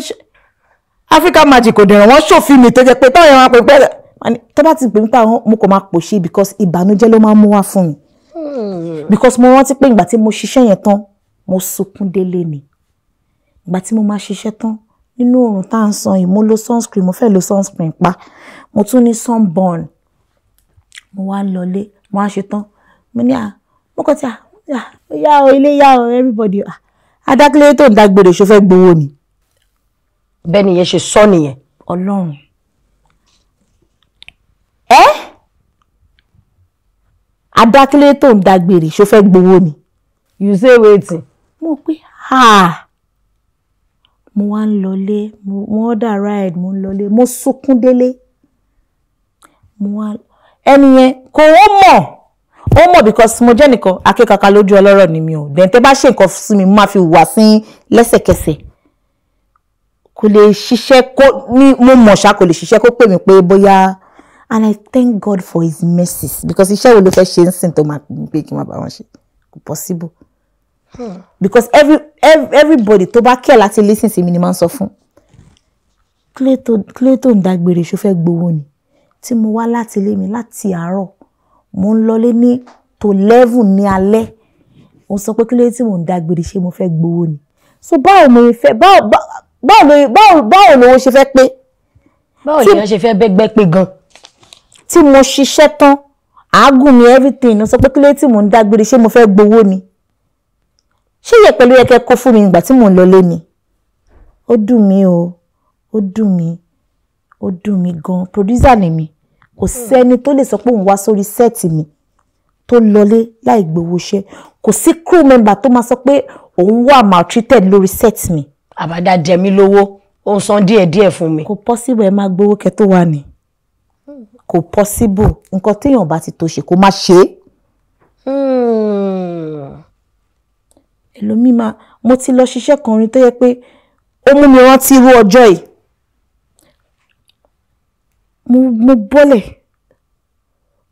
Africa Magic kò dẹ̀rọ̀, wọ́n ṣòfin mi, tó jẹ́ pé táwọn èèyàn máa pè pé tó bá ti pè mí pa àwọn, mo kò máa pòṣe, because ìbànújẹ́ ló máa ń mú wá fún mi, because mo rántí pé ìgbà tí mo ṣiṣẹ́ yẹn tán, mo sunkún délé ni. Ìgbà tí mo máa ṣiṣẹ́ tán, nínú oòrùn tá à ń san yìí, mo lo sunscreen, mo fẹ́ lo sunscreen pa, mo tún ní sunburn. Mo wá lọlé, mo wá ṣe tán, mo ní à, mo kàn ti à, yá o, ilé yá o, everybody à, adákílẹ̀ tó ń dágbére, ṣó fẹ́ gbowó ni? Bẹ́ẹ̀ nìyẹn ṣe sọ nìyẹn. Ọlọ́run ẹ, adákílẹ̀ tó ń dágbére, ṣó fẹ́ gbowó ni? You say wetin? Mo pé ha, mo wá ń lọlé, mo order ride, mo ń lọlé, mo sunkún délé. Mo wá ẹni yẹn kò, ó mọ̀, ó mọ̀, because mo jẹ́ nìkan akékaka lójú ọlọ́rọ̀ ni mi ò dẹ̀ tẹ́ bá ṣe nǹkan sí mi, mo máa fi wà sí lẹ́sẹ̀kẹsẹ̀. Kò lè ṣiṣẹ́ kó ní mo mọ̀ ṣá, kò lè ṣiṣẹ́ kó pè mí pé bóyá. And I thank God for his mercies, because iṣẹ́ wo ló fẹ́ ṣe ń sìn tó máa pè mí pé kí n má bá wọn ṣe? Kò possible, because everybody tó bá care láti listen sí mi ni máa ń sọ fún kílé tó ń dágbére, ṣó fẹ́ gbowó ni? Tí mo wá láti ilé mi láti àárọ̀, mo ń lọlé ní tó 11 ní alẹ́, mo sọ pé kílé tí mò ń dágbére, ṣé mo fẹ́ gbowó ni? So báwo mo fẹ́ báwo lówó ṣe fẹ́ pé? Báwo lèèyàn ṣe fẹ́ bẹ́gbẹ́ pé gan? Tí mo ṣiṣẹ́ tán, àágùn mi, everything, mo sọ pé kílé tí mò ń dágbére, ṣé mo fẹ́ gbowó ni? Ṣé yẹ pẹ̀lú yẹ kẹ́ kó fún mi nígbà tí mò ń lọlé ni? Ó dùn mí o, ó dùn mí, ó dùn mí gan. Producer ni mi, kò sẹ́ni tó lè sọ pé òun wá sórí set mi tó lọlé láì gbowó iṣẹ́. Kò sí crew member tó máa sọ pé òun wà maltreated lórí set mi. Àbádá jẹ mí lówó, ó ń san díẹ̀díẹ̀ fún mi. Kò possible. Ẹ máa gbowó kẹ́ tó wà ní. Kò possible. Nǹkan téèyàn bá ti tó ṣe, kó má ṣe é. Ẹlòmíì máa, mo ti lọ ṣiṣẹ́ kan rí tó yẹ pé ó mú mi rántí irú ọjọ́ yìí. Mo bọ́lẹ̀,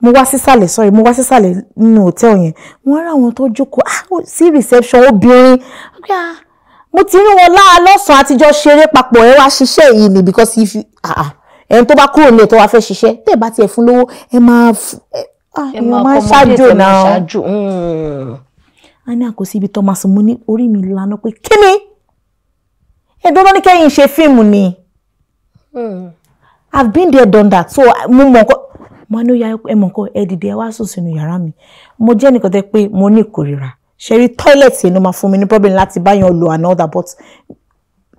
mo wá sísàlẹ̀, sorry, mo wá sísàlẹ̀ nínú hòtẹ́ẹ̀lì yẹn, wọ́n rí àwọn tó jókòó sí reception, obìnrin. Ah, mo ti rí wọn láà lọ́sàn-án, àtijọ́ ṣeré papọ̀. Ẹ wá ṣiṣẹ́ yìí ni, because if you, ẹni tó bá kúrò nílé tó wá fẹ́ ṣiṣẹ́, tẹ́ ẹ bá tiẹ̀ fún lówó, ẹ máa ẹ èèyàn máa ṣáájú ẹ máa náà. Ṣáájú. A ní àkóso ibi tó máa sùn. Mo ní orí mi lana pé kí ni ẹ̀dùn tó ní kẹ́yìn ṣe fíìmù ni. I've been there, done that, so mo mọ̀ nǹkan. Mo ní ó yá, ẹ mọ̀ nǹkan, ẹ dìde, ẹ wá sùn sínú yàrá mi. Mo jẹ́ nìkan tẹ́ pé mo ní ìkórìíra ṣe rí toilet yẹn ló máa fún mi ní problem láti báyàn lò and all that, but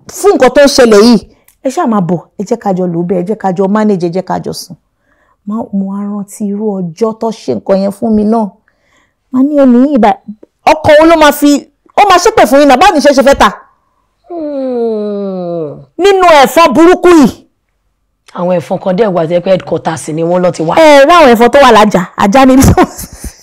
fún nǹkan tó ń ṣẹlẹ̀ yìí, ẹ ṣáà máa bọ̀, ẹ jẹ́ ká jọ lò ó bẹ́ẹ̀, ẹ jẹ́ ká jọ manage, ẹ jẹ́ ká jọ sùn. Mo á rántí irú ọjọ́ tó ṣe nǹkan yẹn fún mi náà. Má ní ẹni yìí bá ọkọ̀ wo ló máa fi ó máa ṣépè fún yín náà. Báwo ni iṣẹ́ ṣe fẹ́ ta nínú ẹ̀fọn burúkú yìí? Àwọn ẹ̀fọn kan dẹ̀ wà tó yẹ pé headquarters ni wọ́n lọ ti wá. Ẹ rí àwọn ẹ̀fọn tó wà lájà ajá ní.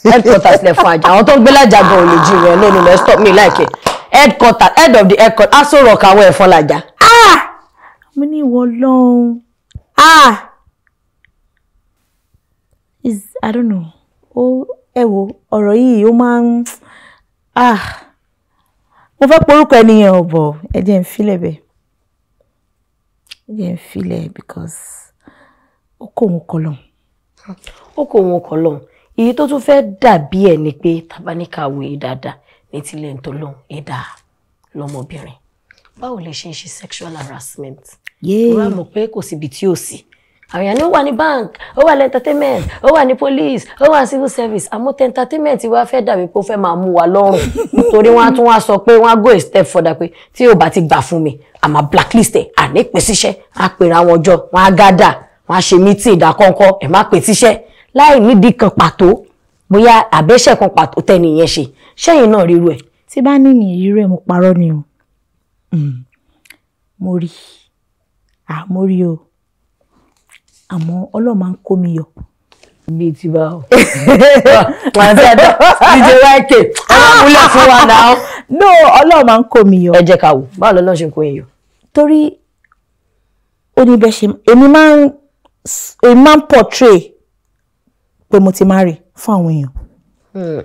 Headquarters lẹ̀fọn àjà, àwọn tó ń gbé lájà gan ò lè jí rẹ̀. No, no, no, stop me like it. Headquarters, head of the headquarters, Aso Rock, àwọn ẹ̀fọn làjà. Ah, mo ní ìwọ lọ́hùn. Ah, is, I don't know, ó ẹ wo ọ̀rọ̀ yìí, ó máa ń, ah, mo fẹ́ porúkọ ẹnìyẹn ò bọ̀. Ẹ jẹ́ n filẹ̀ bẹ́ẹ̀, ẹ jẹ́ n filẹ̀, because ó kó òun kọ lọ́hùn. Ó kó wọn kọ lọ́hùn. Èyí tó tún fẹ́ dàbí ẹ̀ ni pé tabaníkàwé dáadáa ní tilẹ̀ ń tó lọ́hùn ẹ̀dá lọ́mọbìnrin, báwo lè ṣe ń ṣe sexual harassment? Wọ́n á mọ̀ pé kò síbi tí ò sí. Àwọn èèyàn ní ó wà ní bank, ó wà ní entertainment, ó wà ní police, ó wà ní civil service, àmọ́ tẹ entertainment wa fẹ́ dàbí pé ó fẹ́ máa mú wa lọ́rùn, torí wọ́n á tún wá sọ pé wọ́n á go a step further pé tí yóò bá ti gbà fún mi, àmà blacklist ẹ̀, àní pè síṣẹ́. Á pèrè àwọn ọjọ́ wọ́n á gádà, wọ́n á ṣe meeting ìdákọ́ńkọ́, ẹ̀ má pè síṣẹ́ láì nídìí kan pàtó, bóyá àbẹ́ṣẹ̀ kan pàtó tẹ́nìyẹn ṣe. Ṣẹ́yìn náà ríru ẹ̀? Tí bá ní mi ìrírí ẹ̀, mo parọ́ ni o. Mo rí, ah, mo rí o, àmọ́ Ọlọ́run máa ń kó mi yọ. Bíi ti bá o, àti ẹ̀dá DJ YK, ẹ máa múlẹ̀ fún wa náà. No, Ọlọ́run máa ń kó mi yọ. Ẹ jẹ́ ká wò, báwo lọ́lọ́run ṣe ń kó yín yọ? Torí ó ní bẹ́ẹ̀ ṣe èmi máa ń portray pé mo ti marry fún àwọn èèyàn,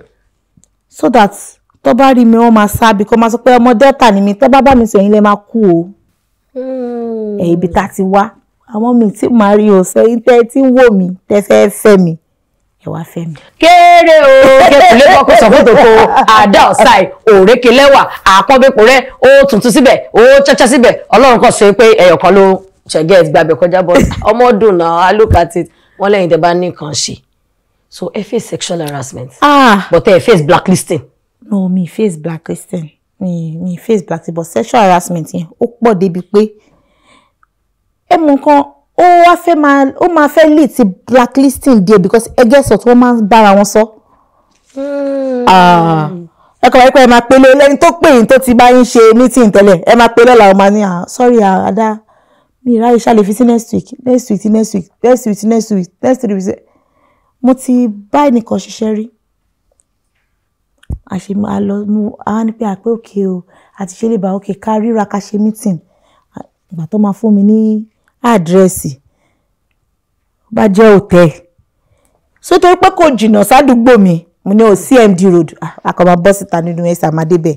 so that tó bá rí mi, wọ́n máa sá bí kò máa sọ pé ọmọ Delta ni mi. Tó bá bá mi sọ, ẹ̀yin lẹ máa kú o. Ẹ̀ ibi tá a ti wá, àwọn mi tí màá rí o sẹ́yìn tẹ́ tí ń wò mí, tẹ́ fẹ́ fẹ́ mi, ẹ wá fẹ́ mi. Kéré o, kékulé kọ́kọ́ sọ fún tòkó àdá ọ̀sáì òrékè lẹ́wà àpọ́nbẹ́pọ̀ rẹ, ó tuntun síbẹ̀, ó cháchá síbẹ̀. Ọlọ́run kàn sọ pé ẹyọ kan ló ṣẹ̀gẹ́ gbàgbẹ́ kọjá bọ́ ọmọ dùn náà. I look at it, wọ́n lẹ́yìn tẹ́ bá ní nǹkan ṣe, so ẹ face sexual harassment, Ah, but ẹ face blacklisting? No, mi face blacklisting, mi face blacklisting, but sexual harassment yẹn, ó pọ̀ débi pé ẹ mọ nǹkan, ó wá fẹ́ máa, ó máa fẹ́ lead sí blacklisting díẹ̀, because ẹ guess what, wọ́n máa ń bára wọn sọ. Ah, ẹ kọ̀ wáyé pé ẹ máa pele lẹ́ni tó pè yín tó ti bá yín ṣe meeting tẹ́lẹ̀, ẹ máa pe lọ́la, ọmọ ní, "Ah, sorry, ah, Ada, mi ìráyè ṣáà fi sí next week, next week, next week, next week, next week, next week." Mo ti bá ẹnìkan ṣiṣẹ́ rí, àṣe máa lọ mú àwọn ní pé àpé òkè o, àti ṣe lè bá òkè ká ríra ká ṣe meeting. Ìgbà tó máa fún mi ní àdírẹ́sì bá jẹ́ hòtẹ́ẹ̀lì, so torí pé kò jìnnà sádùúgbò mi, mo ní o CMD road, àkọ́mọ bọ́ síta nínú ẹ̀sà àmàdébẹ̀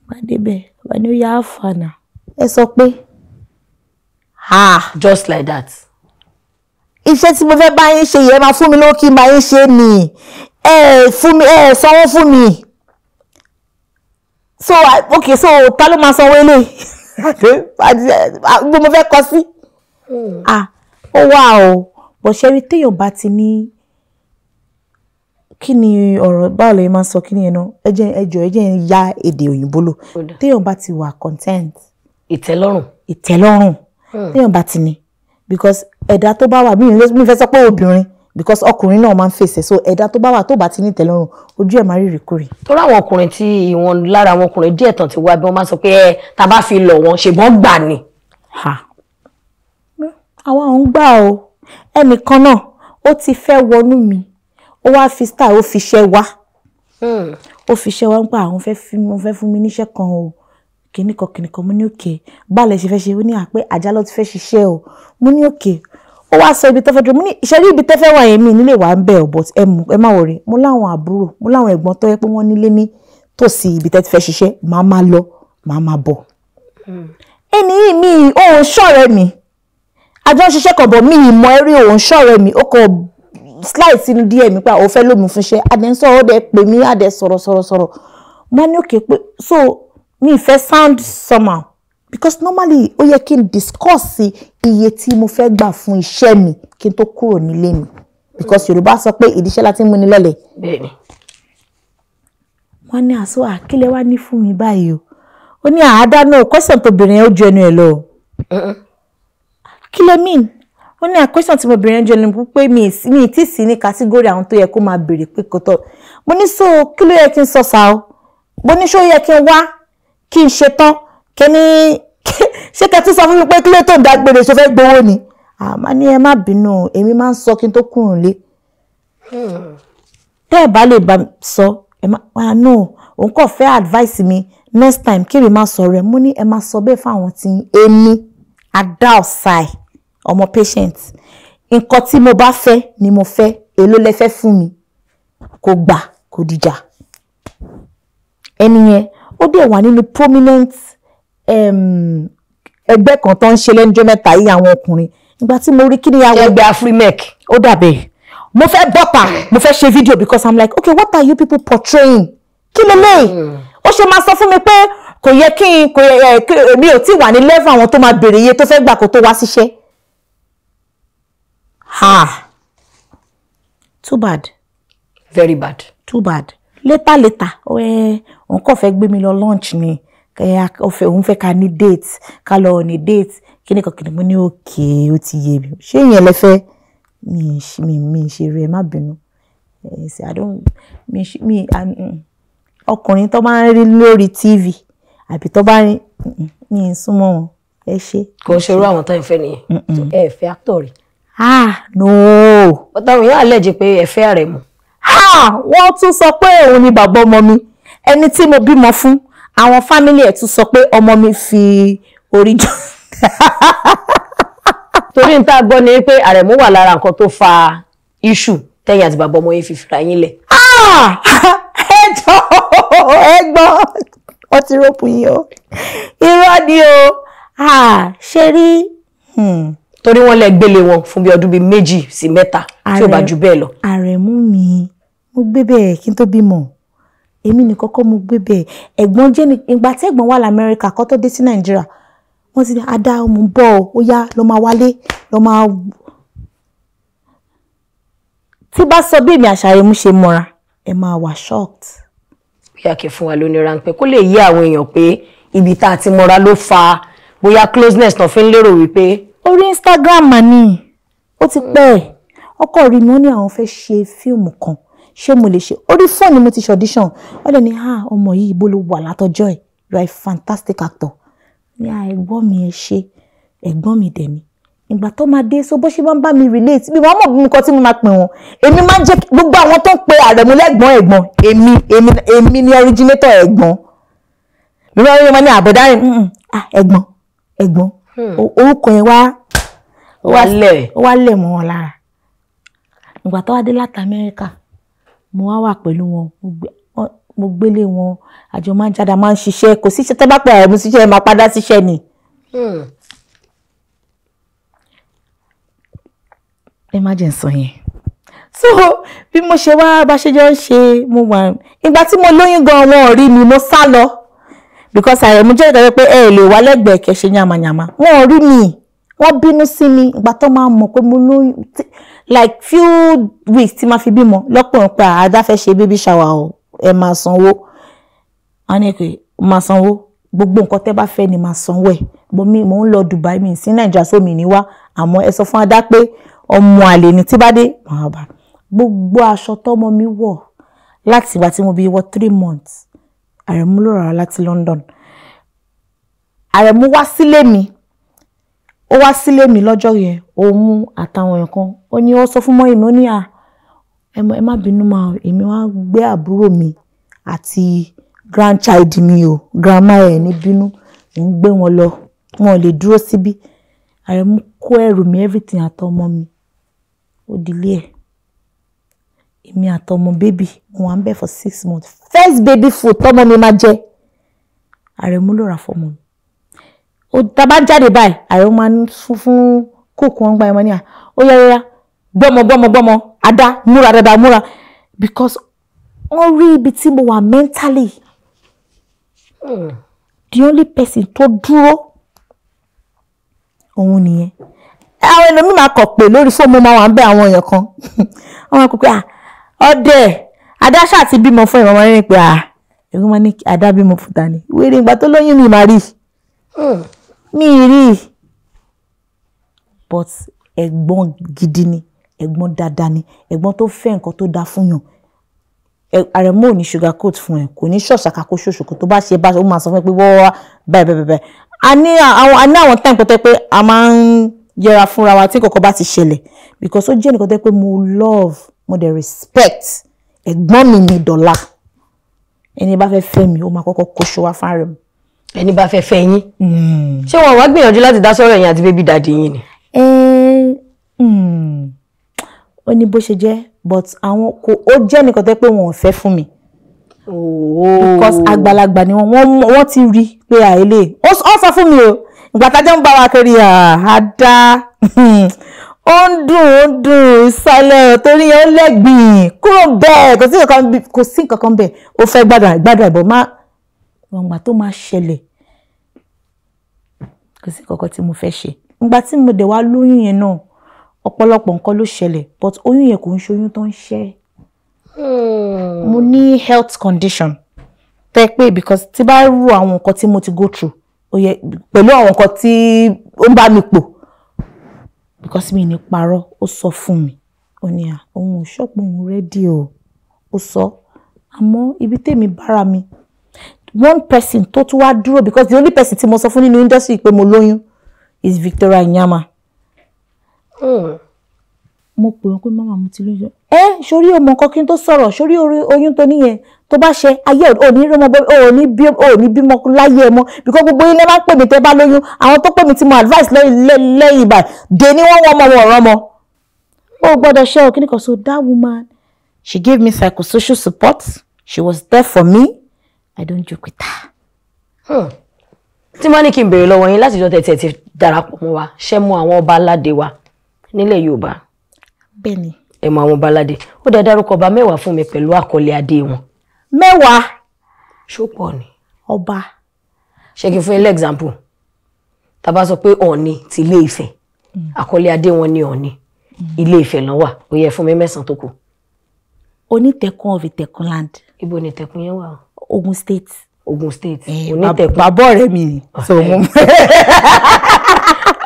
àmàdébẹ̀ wà ní ó yá àfàànà ẹ sọ pé ha Just like that. Iṣẹ́ tí mo fẹ́ bá yín ṣe yẹn, máa fún mi lówó kí n bá yín ṣe ni, ẹ fún mi, ẹ sanwó fún mi. So okay, so ta ló máa sanwó eléyìí gbogbo mo fẹ́ kọ sí? Ah, ó wà o. Bó ṣe rí, téèyàn bá ti ní, kí ni ọ̀rọ̀, báwo lè máa sọ kí ni yẹn náà? Ẹ jẹ́, ẹ jọ̀ọ́, ẹ jẹ́ ń ya èdè òyìnbó lò. Ó dà. Téèyàn bá ti wà content, Ìtẹ́lọ́rùn. Ìtẹ́lọ́rùn téèyàn bá ti ní, because ẹ̀dá tó bá wà, mi fẹ́ sọ pé obìnrin, because ọkùnrin náà máa ń fèsì. So ẹ̀dá tó bá wà, tó bá ti ní ìtẹ́lọ́rùn, ojú ẹ̀ máa rí ìrìkúrì. Torí àwọn ọkùnrin tí ìwọ̀n lára àwọn ọkùnrin díẹ̀ tán ti wá bí, wọ́n máa sọ pé ẹ tá a bá fi lọ̀ wọ́n, ṣèbọn gbà ni. Ha, àwa ò ń gbà o. Ẹnìkan náà ó ti fẹ́ wọnú mi, ó wá fi style, ó fi ṣẹ́ wá, ó fi ṣẹ́ wá ń pa àwọn fẹ́ fún mi níṣẹ́ kan o, kìnnìkan kìnnìkan. Mo ní okay, báàlẹ̀ ṣe fẹ́ ṣe? Ó ní àpé àjà ló ti fẹ́ ṣiṣẹ́ o. Mo ní okay. Ó wá sọ ibi tó fẹ́ dúró. Mo ní ìṣẹ́rí ibi tó fẹ́ wà yẹn, mi nílé wà ń bẹ̀ ọ́, but ẹ mú ẹ má worry, mo láwọn àbúrò, mo láwọn ẹ̀gbọ́n tó yẹ pé wọ́n nílé ní tòsí ibi tẹ́ ti fẹ́ ṣiṣẹ́, màá máa lọ, màá máa bọ̀. Ẹni yìí, mi òun ṣọ̀rẹ́ mi, àjọ ń ṣiṣẹ́ kan bọ̀, mi ìmọ̀ ẹ̀rí òun ṣọ̀rẹ́ mi. Ó kọ slide sínú DM mi pé òun fẹ́ lómi fún iṣẹ́. Adẹ̀ ń sọ̀rọ̀, ó dẹ̀ pè mí, adẹ̀ sọ̀rọ̀ sọ̀rọ̀ sọ̀rọ̀. Mo ní okay, pé so mi fẹ́ sound somehow, because normally ó yẹ kí n discuss iye tí mo fẹ́ gbà fún iṣẹ́ mi kí n tó kúrò nílé mi, because Yorùbá sọ pé ìdíṣẹ́ láti mú ni lọ́lẹ̀. Bẹ́ẹ̀ni. Wọ́n ní àṣọ àkílẹ̀ wá ní fún mi báyìí o. Ó ní àádá náà, question tó bèrè yẹn, ó ju ẹnu ẹ̀ lọ o. Kí ló mean? Ó ní question tí mo bèrè yẹn ju ẹnu pé mi tí sí ní category àwọn tó yẹ kó máa béèrè pé kò tọ́. Mo ní so kí ló yẹ kí n sọ sá o? Mo ní ṣó yẹ kí n wá kí n ṣe tán, kí ní ṣé kẹ́ tún sọ fún mi pé kí ló tó ń dágbére, ṣe fẹ́ gbowó ni? Àmọ́ ní ẹ má bínú, èmi máa ń sọ kí n tó kúrò nílé. Tẹ́ ẹ bá lè bá sọ, ẹ má ah no, òun kò fẹ́ advice mi next time kí èmi má sọ rẹ̀. Mo ní ẹ má sọ bẹ́ẹ̀ fáwọn tí èmi Adaosai, ọmọ patient, nǹkan tí mo bá fẹ́ ni mo fẹ́. Èló lẹ fẹ́ fún mi? Kò gbà, kò dìjà. Ẹni yẹn ó dẹ̀ wà nínú prominent ẹgbẹ́ kan tó ń ṣe lẹ́nujọ́ mẹ́ta yìí, àwọn ọkùnrin. Ìgbà tí mo rí kí ni àwọn ẹgbẹ́ Afrimec. Ó dàbẹ̀ mo fẹ́ bọ́tà, mo fẹ́ ṣe fídíò, because I'm like, okay, what are you people portraying? Kí lélẹ́yìí? Ó ṣe máa sọ fún mi pé kò yẹ kí n kò yẹ kí èmi ò tí wà ní level àwọn tó máa béèrè iye tó fẹ́ gbà kó tó wá síṣẹ́. Ha, too bad. Very bad. Too bad. Later later, ẹ òun kò fẹ́ gbé mi lọ lunch ni, òun fẹ́ ká ní date, ká lọ ní date, kíni kan kíni. Mo ní okay, ó ti yé mi. Ṣé ìyẹn lẹ fẹ́? Mi ṣe rí, ẹ má bínú. Ẹ ṣe, I don't mi ṣe mi ọkùnrin tó máa ń rí lórí TV àbí tó bá rí mi ń súnmọ́ wọn, ẹ ṣe. Kò ń ṣerú àwọn tó ń fẹ́ nìyẹn. Ẹ fẹ́ actor rí? Ah, no. Bọ́tà òun yóò allege pé ẹ fẹ́ Àrẹ̀mú. Ah, wọ́n tún sọ pé òun ni bàbá ọmọ mi, ẹni tí mo bímọ fún. Àwọn family ẹ̀ tún sọ pé ọmọ mi fi orí jọ. Torí n tá a gbọ́ ni pé Àrẹ̀mú wà lára nǹkan tó fa issue tẹ́yìn àti bàbá ọmọ yín fi fira yín lẹ̀. Ah! Ẹ jọ̀ọ́, ẹ gbọ́, wọ́n ti rọ́pù yín o. Irọ́ ni o. Ah, ṣe rí. Torí wọ́n lẹ gbélé wọn fún bí ọdún bíi 2 sí 3, tí ò bá ju bẹ́ẹ̀ lọ. Àrẹ̀mú mi, mo gbé bẹ́ẹ̀ kí n tó bímọ. Èmi ní kọ́kọ́ mo gbé bẹ́ẹ̀. Ẹ̀gbọ́n jẹ́ ní ìgbà tí ẹ̀gbọ́n wà lamẹ́ríkà kó tó dé sí Nàìjíríà, wọ́n ti ní adá mo ń bọ̀ ọ́, ó yá, lọ máa wálé, lọ máa. Tí bá sọ bí èmi àṣàrẹ̀mú ṣe mọ́ra, ẹ máa wà shocked. Bóyá kí fún wa lóní ráńpẹ́ kó lè yé àwọn èèyàn pé ibi tá a ti mọ́ra ló fa bóyá closeness náà fi ń lérò wípé. Orí Instagram mà ní, ó ti pẹ́. Ọkọ rí mi, ó ní àwọn fẹ́ ṣe fíìmù kan, ṣé mo lè ṣe? Orí fóònù mo ti ṣe audition. Wọ́n lè ní, ah, ọmọ yìí, ibo ló wà látọjọ́ ẹ̀? You are a fantastic actor. Ní à, ẹ̀gbọ́n mi, ẹ ṣe, ẹ̀gbọ́n mi dẹ̀ ni. Ìgbà tó máa dé, so bó ṣe máa ń bá mi relate, bí wọ́n mọ̀ bí nǹkan tí mo máa pè wọ́n, èmi máa ń jẹ́ gbogbo àwọn tó ń pe Àrẹ̀mú lẹ́gbọ̀n ẹ̀gbọ́n, èmi ni originator ẹ̀gbọ́n. Mi máa ń rí wọn ní àbọ̀dá rìn, ah, ẹ̀gbọ́n Ẹ̀gbọ́n, orúkọ yẹn wá Wá lẹ̀. Ó wá lẹ̀ mọ́ wọn lára. Ìgbà tó wá dé láti Amẹ́ríkà, mo wá wà pẹ̀lú wọn, mo gbélé wọn, àjọ máa ń jáde, a máa ń ṣiṣẹ́, kò sí iṣẹ́ tẹ́ bá pè Àrẹ̀mú síṣẹ́, ẹ máa padà síṣẹ́ ni. Ẹ má jẹ́ n sọ yẹn. So bí mo ṣe wá bá ṣe jọ ń ṣe, mo wà ìgbà tí mo lóyún gan, wọn ò rí mi, mo sá lọ, because Àrẹ̀mú jẹ́ ìdájọ́ pé ẹ lè wá lẹ́gbẹ̀ẹ́ kẹ́ ṣe yàmàyàmà. Wọn ò rí mi, wọ́n bínú sí mi. Ìgbà tó máa mọ̀ pé mo lóyún, like few weeks tí máa fi bímọ, lọ́pọ̀ pé àdá fẹ́ ṣe baby shower o, ẹ máa sanwó. Wọ́n ní pé máa sanwó, gbogbo nǹkan tẹ́ bá fẹ́ ni máa sanwó ẹ̀ bọ́. Mi mò ń lọ Dubai, mi sí Nàìjíríà, sómi ní wá, àmọ́ ẹ sọ fún Adá pé ọmọ àlè ni, tí bá dé màá bá. Gbogbo aṣọ tọ́mọ mi wọ̀ láti ìgbà tí mo bí wọ 3 months, Àrẹ̀mú ló rà á láti London. Àrẹ̀mú wá sílé mi, ó wá sílé mi lọ́jọ́ yẹn, òun àtàwọn èèyàn kan. Ó ní ó sọ fún mọ́yì mi, ó ní à ẹ má bínú máa, èmi wá gbé àbúrò mi àti grandchild mi o, grandma ẹ̀ ní bínú, mò ń gbé wọn lọ, wọn ò lè dúró síbí. Àrẹ̀mú kó ẹrù mi, everything, àtọmọ mi, ó dilé ẹ̀. Èmi àtọmọ baby, mo wà ń bẹ̀ for 6 months. First baby food tọmọ mi máa jẹ, Àrẹ̀mú ló rà fọmọ mi. Ó tá bá jáde báyìí, Àrẹ̀mú máa ń fún kóòkù wọn gbá ẹ mọ ní à ó yá yá, gbọ́mọ gbọ́mọ gbọ́mọ, Adá, múra dáadáa, múra, because wọ́n rí ibi tí mo wà mentally. The only person tó dúró, òun nìyẹn. Àwọn ẹlòmíì máa kọ̀ pé lórí fóònù, máa wà ń bẹ àwọn èèyàn kan, wọ́n máa kọ pé à ọdẹ Adá ṣáà ti bímọ fún ìmọ̀ ní pé à ẹ̀rọ máa ní Adá bímọ fún ta ni wéré. Ìgbà tó lóyún mi máa rí mi rí, but ẹ̀gbọ́n gidi ni, ẹ̀gbọ́n dáadáa ni, ẹ̀gbọ́n tó fẹ́ nǹkan tó dáa fún yàn. Àrẹ̀mú ò ní sugar coat fún ẹ, kò ní ṣọ̀ṣàkà kó ṣòṣòkò tó bá ṣe bá, ó máa sọ fún ẹ pé wọ́n báyìí báyìí báyìí. A ní àwọn time pẹ́tẹ́ pé a máa ń yẹra fúnra wa tí kọ̀ọ̀kan bá ti ṣẹlẹ̀, because ó jẹ́ nǹkan tó yẹ pé mo love, mo dẹ̀ respect. Ẹ̀gbọ́n mi ni dọ̀la. Ẹni bá fẹ́ fẹ́ mi, ó máa kọ́kọ́ kóṣó wá fún Àrẹ̀mú. Ẹni bá fẹ́ fẹ́ yín, ṣé wọn wá gbìyànjú láti dá sọ́rọ̀ ẹ̀yin àti baby daddy yín ni? Ó ní bó ṣe jẹ́, but àwọn kò, ó jẹ́ nǹkan tó yẹ pé wọn ò fẹ́ fún mi, because àgbàlagbà ni wọ́n. Wọ́n ti rí pé àìlè ó sọ fún mi o. Ìgbà tájọ́ ń bá wa kiri, àdá ó ń dùn, ó ń dùn ìsàlẹ̀ torí yẹn, ó lẹ́gbìn kúrò bẹ́ẹ̀, kò sí nǹkan, kò sí nǹkan kan bẹ́ẹ̀. Ó fẹ́ gbádùn gbádùn ẹ̀bọ̀ má wọn gbà tó máa ṣẹlẹ̀, kò sí nǹkan kan tí mo fẹ́ ṣe. Ìgbà tí mo dẹ̀ wá lóyún yẹn náà, ọ̀pọ̀lọpọ̀ nǹkan ló ṣẹlẹ̀, but oyún yẹn kò ń ṣe oyún tó ń ṣẹ́. Mo ní health condition tẹ́ pé, because tí bá rú àwọn nǹkan tí mo ti go through, ó yẹ pẹ̀lú àwọn nǹkan tí ó ń bá mi pò, because mi ní parọ́, ó sọ fún mi, ó ní à òun ò ṣọ́pọ̀, òun ready o. Ó sọ, àmọ́ ibi tèmi bára mi, one person tó tún wá dúró, because the only person tí mo sọ fún nínú industry pé mo lóyún is Victoria Nyama. Mo pè wọ́n pé mama, mo ti lóyún. Ẹ sórí ọmọ nǹkan kí n tó sọ̀rọ̀ sórí oyún tó níyẹn, tó bá ṣe ayé ò ní rí ọmọ, ò ní bímọ láyé ẹ mọ́, because gbogbo ilé máa ń pè mí tẹ́ bá lóyún. Àwọn tó pè mí tí mo advice lẹ́yìn ìbàdí dé ní wọ́n wọ́n ọmọ wọn ọ̀rọ̀ ọmọ ó gbọ́dọ̀ ṣe ò kíní kan. So that woman, she gave me psychosocial support, she was there for me. I don't joke with her. Tí wọ́n ní kí n béèrè lọ́wọ́ yín, láti jọ tẹ̀tẹ̀ ti darapọ̀ mọ́ wa, ṣé mọ àwọn ọba aládé wa nílẹ̀ Yorùbá? Bẹ́ẹ̀ni. Ẹ mọ àwọn ọba aládé. Ó dẹ̀ dárúkọ ọba 10 fún mi pẹ̀lú àkọlé adé wọn. 10? Ṣó pọ̀ ni? Ọba. Ṣé kí n fún yín example? Tá bá sọ pé Ọọ̀ni ti Ilé Ifẹ̀, àkọlé adé wọn ní Ọọ̀ni, Ilé Ifẹ̀ ló wà. Ó yẹ fún mi mẹ́sàn-án tó kù. Onítẹ̀kùn of Ìtẹ̀kùn land. Ibo ni Ìtẹ̀kùn yẹn wà? Ogun State. Ogun State. Onítẹ̀kùn. Bàbá ọ̀rẹ́ mi ni, so mo.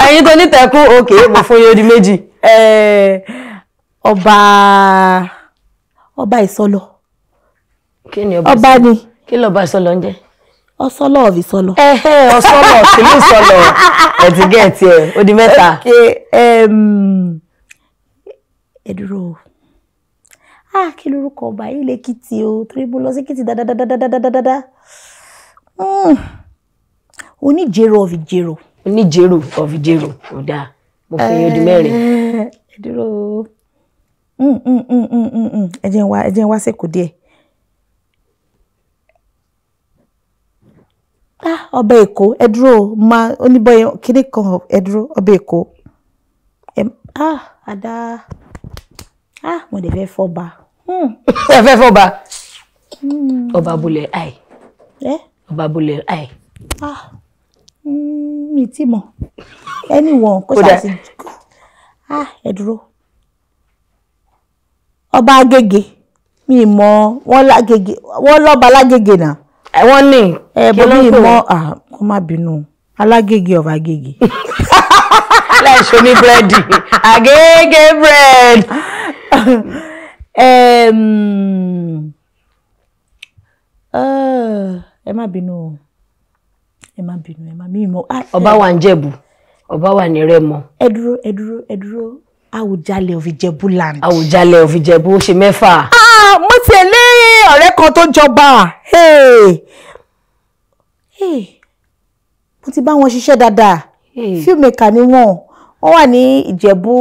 Ẹ̀yin tó nítẹ̀kùn, òkè, mo fún yín, ó di 2. Ọba Ìsọlọ. Kí ni ọba? Ọba ni. Kí lọba Ìsọlọ ń jẹ́? Ọsọlọ of Ìsọlọ. Ẹhẹ́, Ọsọlọ tìlú Ìsọlọ, ẹ ti gẹ̀ẹ́tì ẹ̀, ó di 3. Ẹ dúró o. Ah, kí lorúkọ ọba yìí lẹ́kìtì o? Torí mo lọ sí Èkìtì dáadáa. Oníjèrò of Ìjèrò. Oníjèrò of Ìjẹ̀rò. Ó dáa, mo fún yín, ó di mẹ́rin. Ẹ dúró. Ẹ jẹ́ n wá sẹ́kọ̀ọ́ díẹ̀. Ah, ọbẹ̀ Èkó, ẹ dúró, máa oníbọ̀ kíní kan, ẹ dúró, ọbẹ̀ Èkó. Ah, Ada, ah, mo dẹ̀ fẹ́ fọba. Ẹ fẹ́ fọba. Ọba bulẹ̀ àì. Ẹ? Ọba bulẹ̀ àì. Ah, mi tí mọ̀. Anyone kó Ó dáa. ṣáà ti. Ah, ẹ dúró. Ọba Agége. Mi mọ̀ wọ́n lágége, wọ́n lọ́ba lágége náà. Ẹ wọ́n ní. Ẹ Kí bọ́ ló ń mi pè mọ̀ wọ́n? ah, kó má bínú. Alágége of Agége. Láìsọ ní búrẹ́dì. Agége bread. Ẹ má bínú o. Ẹ má bínú, ẹ má mi mọ̀. Ah, Ọba wà ń Jẹ̀bú. Ọba wà ní Rẹ́mọ. Ẹ dúró, ẹ dúró, ẹ dúró. Àwùjalẹ̀ of Ìjẹ̀bú land. Àwùjalẹ̀ of Ìjẹ̀bú, ó ṣe mẹ́fà. Ah, mo tiẹ̀ lé ọ̀rẹ́ kan tó jọba. Hey. Hey. Mo ti bá wọn ṣiṣẹ́ dáadáa. Hey. Filmmaker ni wọ́n. Wọ́n wà ní Ìjẹ̀bú.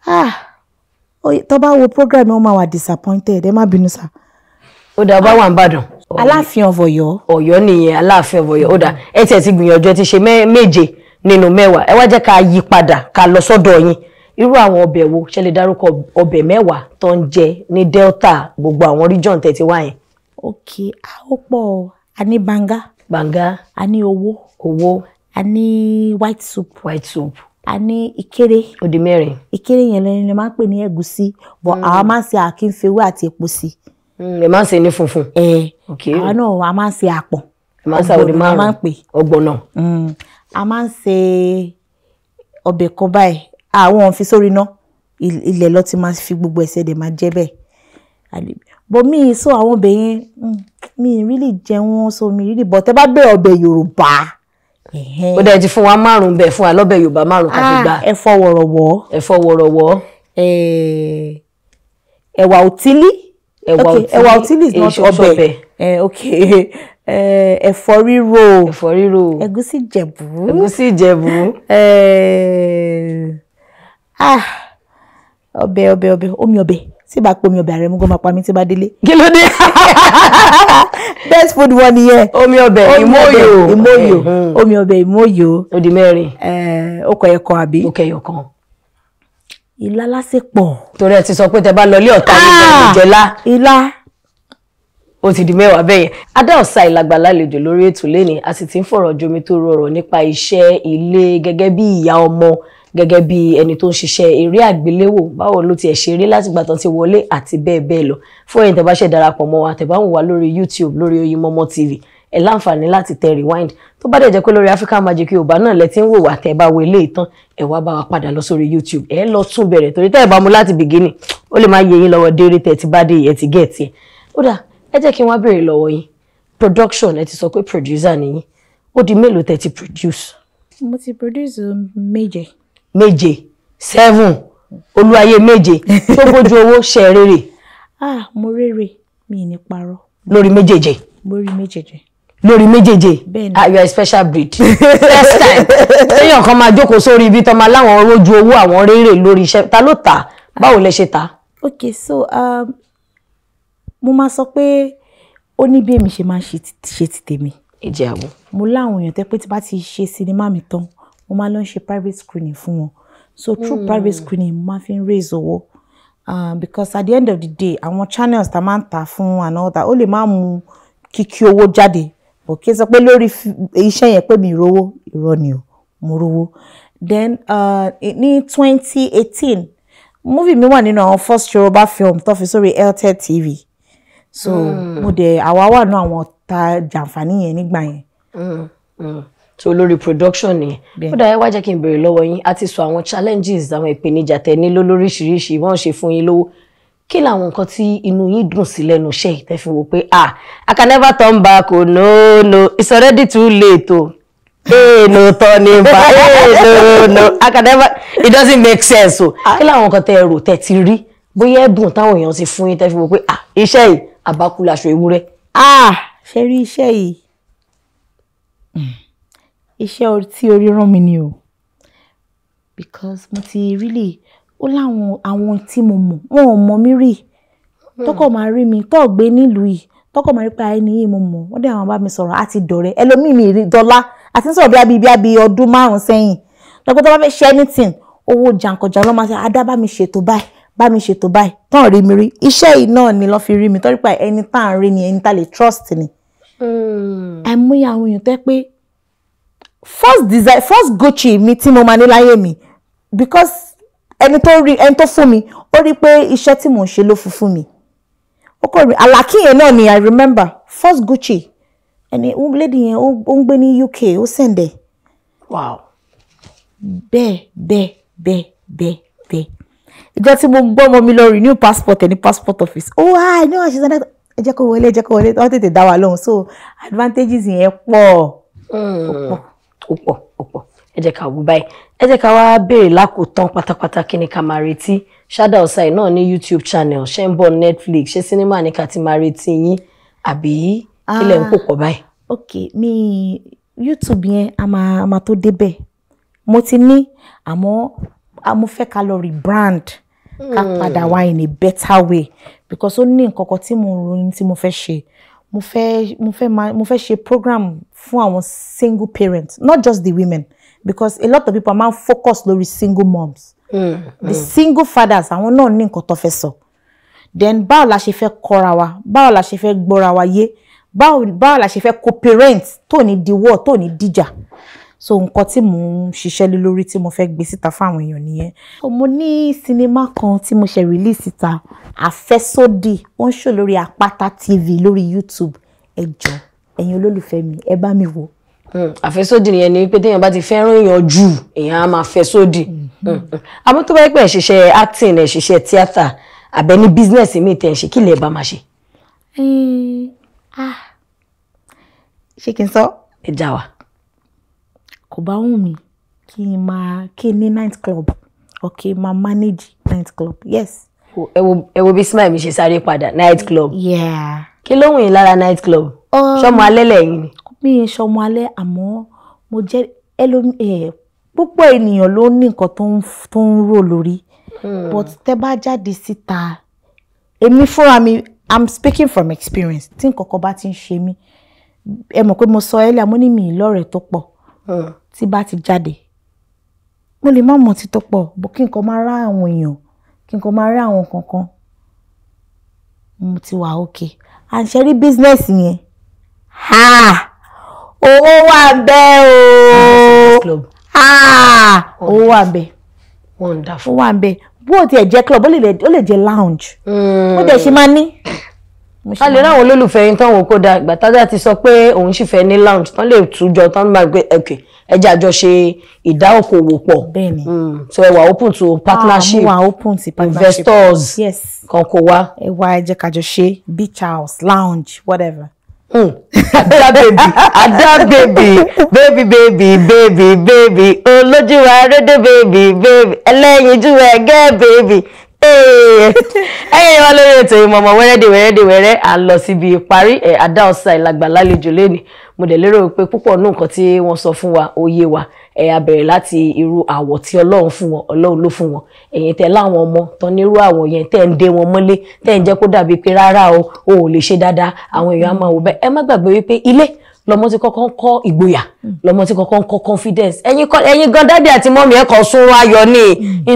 Ah, tó bá wo program yẹn, wọ́n máa wà disappointed. Ẹ má bínú sá. Ó dáa, ọba wà ń Ìbàdàn. Aláàfin of Ọ̀yọ́. Ọ̀yọ́ nìyẹn, Aláàfin of Ọ̀yọ́. Ó dáa, ẹ tiẹ̀ ti gbìyànjú, ẹ ti ṣe méje nínú 10. Ẹ wá jẹ́ ká yí padà, ká lọ sọ́dọ̀ yín. Irú àwọn ọbẹ̀ wo ṣe lè dárúkọ, ọbẹ̀ 10 tó ń jẹ ní Delta, gbogbo àwọn region tẹ̀ ti wá yẹn? Ok, ah, ó pọ̀ o. A ní banga. Banga. A ní owó. Owó. A ní white soup. White soup. A ní ìkéré. Ó di mẹ́rin. Ìkéré yẹn lẹ́nu ni máa ń pè ní ẹ̀gúsí, but àwa máa ń ṣe àkínfewé àti epo sí. Ẹ máa ń ṣe ní funfun. Ẹ Ok. àwa náà a máa ń ṣe àpọ̀n. Ẹ máa ń ṣe àwọn Ọ̀gbọ̀nọ̀ la máa ń márùn. pè. Ọ̀gbọ̀nọ̀. A máa ń ṣe ọbẹ̀ kan báyìí, àwọn ò fi sórí iná, ilẹ̀ lọ ti máa fi gbogbo ẹsẹ̀ dẹ̀ máa jẹ́ bẹ́ẹ̀. But mi so àwọn ọbẹ̀ yẹn, mi really jẹ wọ́n, so mi really, but tẹ bá bẹ̀rẹ̀ ọbẹ̀ Yorùbá, ẹ̀hẹ́n. Ó dẹ̀ ti fún wa márùn bẹ́ẹ̀, fún wa lọ́bẹ̀ Yorùbá 5 ká fi gbà. Ah, ẹ̀fọ́ wọ̀rọ̀wọ́. Ẹ̀fọ́ wọ̀rọ̀wọ́. Ẹ̀wà òtílí. Ẹ̀wà Okay, òtílí. Ẹ̀wà òtílí is not Èso ọbẹ̀. ọbẹ̀. Okay, ẹ̀fọ́ rírò. Ẹ̀fọ́ rírò. Ẹ̀gúsí Ìjẹ̀bú. Ẹ̀gúsí Ìjẹ̀bú. Ah, ọbẹ̀, ọbẹ̀, ọbẹ̀, omi ọbẹ̀. Tí bá pe omi ọbẹ̀, ààrẹ mú gan máa pa mí tí bá délé. Kí ló dé? Best food wọn nìyẹn. Omi ọbẹ̀. Omi ọbẹ̀. Ìmóyò. Ìmóyò, omi ọbẹ̀ ìmóyò. Ó di mẹ́rin. Ó kọ ẹ̀kọ́ àbí? Ó kẹyọ kan. Ilá lásìpọ̀. Torí ẹ ti sọ pé tẹ bá lọ ilé ọ̀tá yìí bẹ̀rẹ̀ jẹ́lá. Ilá. Ó ti di 10 bẹ́ẹ̀ yẹn. Ada Ossai làgbà lálejò lórí ètò lẹ́ni, a sì ti ń fọ̀rọ̀ jomi tó rọrọ̀ nípa iṣẹ́ ilé gẹ́gẹ́ bí ìyá ọmọ, gẹ́gẹ́ bí ẹni tó ń ṣiṣẹ́ eré àgbéléwò, báwo ló tiẹ̀ ṣe rí látìgbà tán ti wọlé àti bẹ́ẹ̀ bẹ́ẹ̀ lọ. Fún ẹ̀yin tẹ́ bá ṣe darapọ̀ mọ́ wa, tẹ́ bá ń wò wá lórí YouTube, lórí Oyinmomo TV, ẹ láǹfààní láti tẹ rewind. Tó bá dẹ̀ jẹ́ pé lórí African Magic Yorùbá náà lẹ ti ń wò wá, tẹ́ bá wo eléyìí tán, ẹ wá bá wa padà lọ sórí YouTube, ẹ lọ tún bẹ̀rẹ̀, torí tẹ́ ẹ bá mú láti beginning, ó lè má yé yín lọ́wọ́ déré tẹ́ ti bá dé ẹ ti gẹ̀ tiẹ̀. Ó dà, ẹ jẹ́ kí n wá béèrè lọ́wọ́ yín. Production, ẹ ti sọ pé producer nìyí, ó di mélòó tẹ́ ti produce? Mo ti produce méje. Méje, seven, olúwayé méje tó bójú owó ṣe rere? Ah, mo rere, mi ì ní parọ́. Lórí méjèèjì? Mo rí méjèèjì. Lórí méjèèjì? Bẹ́ẹ̀ni. Ah, you are a special breed. First time téèyàn kan máa jókòó sórí ibi tó máa láwọn rójú owó, àwọn rere lórí iṣẹ́. Ta ló tà á? Báwo lẹ ṣe tà á? Ok, so mo máa sọ pé ó ní bí èmi ṣe máa ń ṣe ti tèmi. Ìjẹ́ àbọ̀. Mo láwọn èèyàn tẹ́ pé tí bá ti ṣe sinimá mi tán, mo máa lọ ń ṣe private screening fún wọn. So through private screening, mo máa fi ń raise owó, because at the end of the day, àwọn channels tá máa ń tà fún and all that, ó lè má mú kíkí owó jáde, but kí n sọ pé lórí iṣẹ́ yẹn pé mi rówó, irọ́ ni o, mo rówó. Then ní 2018, movie mi wà nínú àwọn first Yorùbá film tó fi sórí Airtel TV, so mo dẹ̀ àwa wà nínú àwọn tá jàǹfààní yẹn nígbà yẹn. So lórí production nìyẹn. Bẹ́ẹ̀. Ó dà, ẹ wá jẹ́ kí n béèrè lọ́wọ́ yín. A ti sọ àwọn challenges, àwọn ìpèníjà tẹ́ nílò lóríṣiríṣi, wọ́n ṣe fún yín lówó. Kí làwọn nǹkan tí inú yín dùn sí lẹ́nu iṣẹ́ yìí tẹ́ fi wò pé, ah, I can never turn back o, no, no, it's already too late o, hey, no turning back, hey, no, no, I can never, it doesn't make sense o. Kí làwọn nǹkan tẹ́ ẹ rò, tẹ́ ti rí, bóyá ẹ̀bùn táwọn èèyàn ti fún yín, tẹ́ fi wò pé, ah, iṣẹ́ yìí àbákú laṣọ ewúrẹ́? Ah, ṣe rí iṣẹ́ yìí Iṣẹ́ tí orí rán mi ni o, because mo ti really, ó láwọn àwọn tí mo mọ̀, wọn ò mọ̀ mí rí, tọkọ máa rí mi tó gbé nílùú yìí, tọkọ máa rí pé ẹni yìí mo mọ̀, wọ́n dẹ̀ àwọn bá mi sọ̀rọ̀ àti dọ̀rẹ́. Ẹlòmíì mi rí dọ́là àti ń sọ̀rọ̀ bí bí ọdún 5 sẹ́yìn, lọ́pọ̀ tó bá fẹ́ ṣe anything, owó jàǹkànjàn ló máa ṣe, adá bá mi ṣètò báyìí, bá mi ṣètò báyìí, tán rí mi rí. Iṣẹ́ yìí náà ni lọ́ fi rí mi, torí pé ẹni tá à ń rí ni ẹni tá lè trust ni. Àìmọye àwọn èèyàn tẹ́ pé first design, first Gucci mi tí mo máa ní láyé mi, because ẹni tó rí, ẹni tó fún mi, ó rí pé iṣẹ́ tí mò ń ṣe ló fún mi. Ó kọ̀ rí àlàkí yẹn náà ni. I remember first Gucci, ẹni lady yẹn ó ń gbé ní UK, ó send ẹ̀. Wow. Bẹ́ẹ̀ bẹ́ẹ̀ bẹ́ẹ̀ bẹ́ẹ̀ bẹ́ẹ̀. Ìjọ tí mo gbọ́ ọmọ mi lọ renew passport ẹ̀ ní passport office, oh hi, no, she's not, ẹ jẹ́ kó wọlé, ẹ jẹ́ kó wọlé, wọ́n tètè dá wa lóhùn. So advantages yẹn pọ̀. Ó pọ̀, ó pọ̀. Ẹ jẹ́ ká wò báyìí, ẹ jẹ́ ká wá béèrè lákòótán pátápátá, kí ni ká máa retí? Ṣé Osai náà ní YouTube channel, ṣé ń bọ̀ Netflix, ṣé sinimá ní ká ti máa retí yín, àbí kí lẹ̀ ń pò pọ̀ báyìí? Ok, mi YouTube yẹn, a máa tó débẹ̀. Mo ti ní, àmọ́ mo fẹ́ ká lọ rebrand, ká padà wá in a better way, because ó ní nǹkan kan tí mo ń ronú tí mo fẹ́ ṣe. Mo fẹ́ ṣe program fún àwọn single parents, not just the women, because a lot of people máa ń focus lórí single moms. The single fathers, àwọn náà ní nǹkan tó fẹ́ sọ. Then báwo la ṣe fẹ́ kọ́ra wa, báwo la ṣe fẹ́ gbọ́ra wa yé, báwo la ṣe fẹ́ co-parent tó ní diwọ́, tó ní díjà. So nǹkan tí mò ń ṣiṣẹ́ lé lórí tí mo fẹ́ gbé síta fáwọn èèyàn nìyẹn. So mo ní sinimá kan tí mo ṣe release síta, Àfẹ́sódì, ó ń ṣò lórí Àpáta TV lórí YouTube. Ẹ jọ̀ọ́, ẹ̀yin olólùfẹ́ mi, ẹ bá mi wò. Àfẹ́sódì nìyẹn ni pé téèyàn bá ti fẹ́ràn èèyàn jù, èèyàn á máa fẹ́ sódì. Àmọ́ tó bá yẹ pé ẹ̀ ṣiṣẹ́ acting, ẹ̀ ṣiṣẹ́ theatre, àbẹ́ ní business mi tẹ̀ ń ṣe, kí lè bá máa ṣe? Ah, ṣé kí n sọ? Ẹ já wa. Kò bá wù mí kí n máa kí n ní night club or kí n máa manage night club, yes. Ẹ wo bí smile mi ṣe sáré padà, night club. Yeah. Kí ló wù yín lára night club? Ṣọmọ alẹ́ lẹ́yìn ni? Mi ì ṣọmọ alẹ́, àmọ́ mo jẹ́ ẹlòmí ẹ̀, púpọ̀ ènìyàn ló ní nǹkan tó ń rò lórí, but tẹ́ bá jáde síta, èmi fúnra mi, I'm speaking from experience, tí nǹkan kan bá ti ń ṣe mí, ẹ mọ̀ pé mo sọ ẹ́ lẹ́, mo ní mi ì lọ́rẹ̀ẹ́ tó pọ̀. Tí bá ti jáde, mo lè má mọ̀ tí tó pọ̀ bó, kí nǹkan máa rá àwọn èèyàn, kí nǹkan máa rí àwọn kankan, mo ti wà okay. À ń ṣe rí business yẹn, ha, owó wà bẹ́ẹ̀ o. Club. Ha, owó wà bẹ́ẹ̀. Wonderful. Ó wà bẹ́ẹ̀. Bó o tiẹ̀ jẹ́ club, ó lè jẹ́ lounge, ó dẹ̀ ṣe máa ní. Mo ṣe A lè ráwọn olólùfẹ́ yín tán wò kó da ìgbà tájà ti sọ pé òun sì fẹ́ ní lounge tán, lè tújọ tán máa gbé, ok, ẹ jẹ́ àjọ ṣe ìdá okòwò pọ̀. Bẹ́ẹ̀ni. So ẹ wà open to partnership? Ah, mo wà open to partnership. Investors Yes. kan kò wá. Ẹ wá, ẹ jẹ́ ká jọ ṣe beach house, lounge, whatever. Ada baby, Ada baby, baby baby baby baby, olójú arédè baby baby, ẹlẹ́yinjú ẹgẹ́ baby. Ẹ̀yin wá lórí ètò Ìmọ̀ọ́mọ̀, wẹ́rẹ́dẹ̀ wẹ́rẹ́dẹ̀ wẹ́rẹ́, à ń lọ síbi ìparí ẹ̀. Ada Osai làgbà lálejò lẹ́ni. Mo dẹ̀ lérò pé púpọ̀ nù nǹkan tí wọ́n sọ fún wa ó yé wa. Ẹ̀ a bẹ̀rẹ̀ láti irú àwọ̀ tí Ọlọ́run fún wọn, Ọlọ́run ló fún wọn. Ẹ̀yin tẹ́ láwọn ọmọ tán nírú àwọ̀ yẹn, tẹ́ ń dé wọn mọ́lé, tẹ́ ń jẹ́ kó dàbí pé rárá o, o ò lè ṣe dáadáa, àwọn èèyàn á máa wò bẹ́ẹ̀. Ẹ má gbàgbé wípé ilé lọmọ tí kọ́kọ́ ń kọ́ ìgboyà, lọmọ tí kọ́kọ́ ń kọ́ confidence. Ẹ̀yin kọ́, ẹ̀yin gan, daddy àti mummy, ẹ̀ kọ́ sún ayọ̀ ní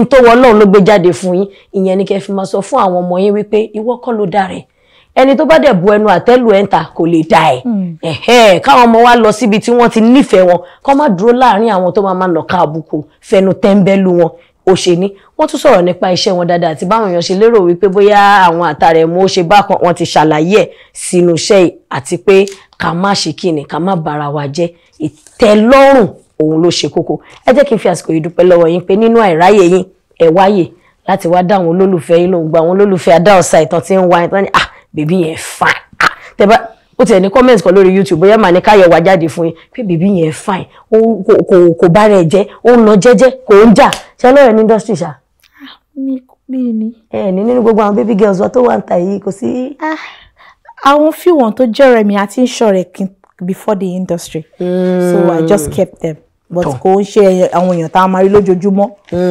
n tó wọ Ọlọ́run ló gbé jáde fún yín. Ìyẹn ni kẹ́ fi máa sọ fún àwọn ọmọ yín wípé ìwọ kọ́ ló dá rẹ̀, ẹni tó bá dẹ̀ bu ẹnu àtẹ́lù ẹ̀ ń ta kò lè dá ẹ̀. Ẹ̀hẹ́, káwọn ọmọ wa lọ síbi tí wọ́n ti nífẹ̀ẹ́ wọn, kọ́ má dúró láàrin àwọn tó máa máa nàka àbùkù, fẹnu tẹ́ńbẹ́lú wọn. Ó ṣe ní wọ́n tún sọ̀rọ̀ nípa iṣẹ́ wọn dáadáa àti báwọn èèyàn ṣe lérò wípé bóyá àwọn àtàrẹ̀ mú ó ṣe bákan, wọ́n ti ṣàlàyé ẹ̀ sínú iṣẹ́ yìí, àti pé ká má ṣe kíni, ká má bára wa jẹ́. Ìtẹ́lọ́rùn òun ló ṣe kókó. Ẹ jẹ́ kí n fi àsìkò yìí dúpẹ́ lọ́wọ́ yín pé nínú àìráyè yín, ẹ wáyè láti wá dá àwọn olólùfẹ́ yín lóhùn, gba àwọn olólùfẹ́ Ada Osai ìtàn tí ń wá ìtàn ní, ah, baby yẹn fine, ah, tẹ bá ó tiẹ̀ ní comment kan lórí YouTube, bóyá màá ní káyọ̀ wá jáde fún yín pé baby yẹn fine, ó kò bá rẹ̀ jẹ́, ó ń lọ jẹ́jẹ́, kò ń jà. Ṣé lọ́rẹ̀ ní industry ṣá? Mi ní. Ẹ ní nínú gbogbo àwọn baby girls wa tó wà ń ta yìí, kò sí? Ah, àwọn fíwọ̀n tó jẹ́ ọ̀rẹ́ mi àti ń ṣọ̀rẹ́ kí before the industry. So I just kept them. But kò ń ṣe àwọn èèyàn tá a máa rí lójoojúmọ́.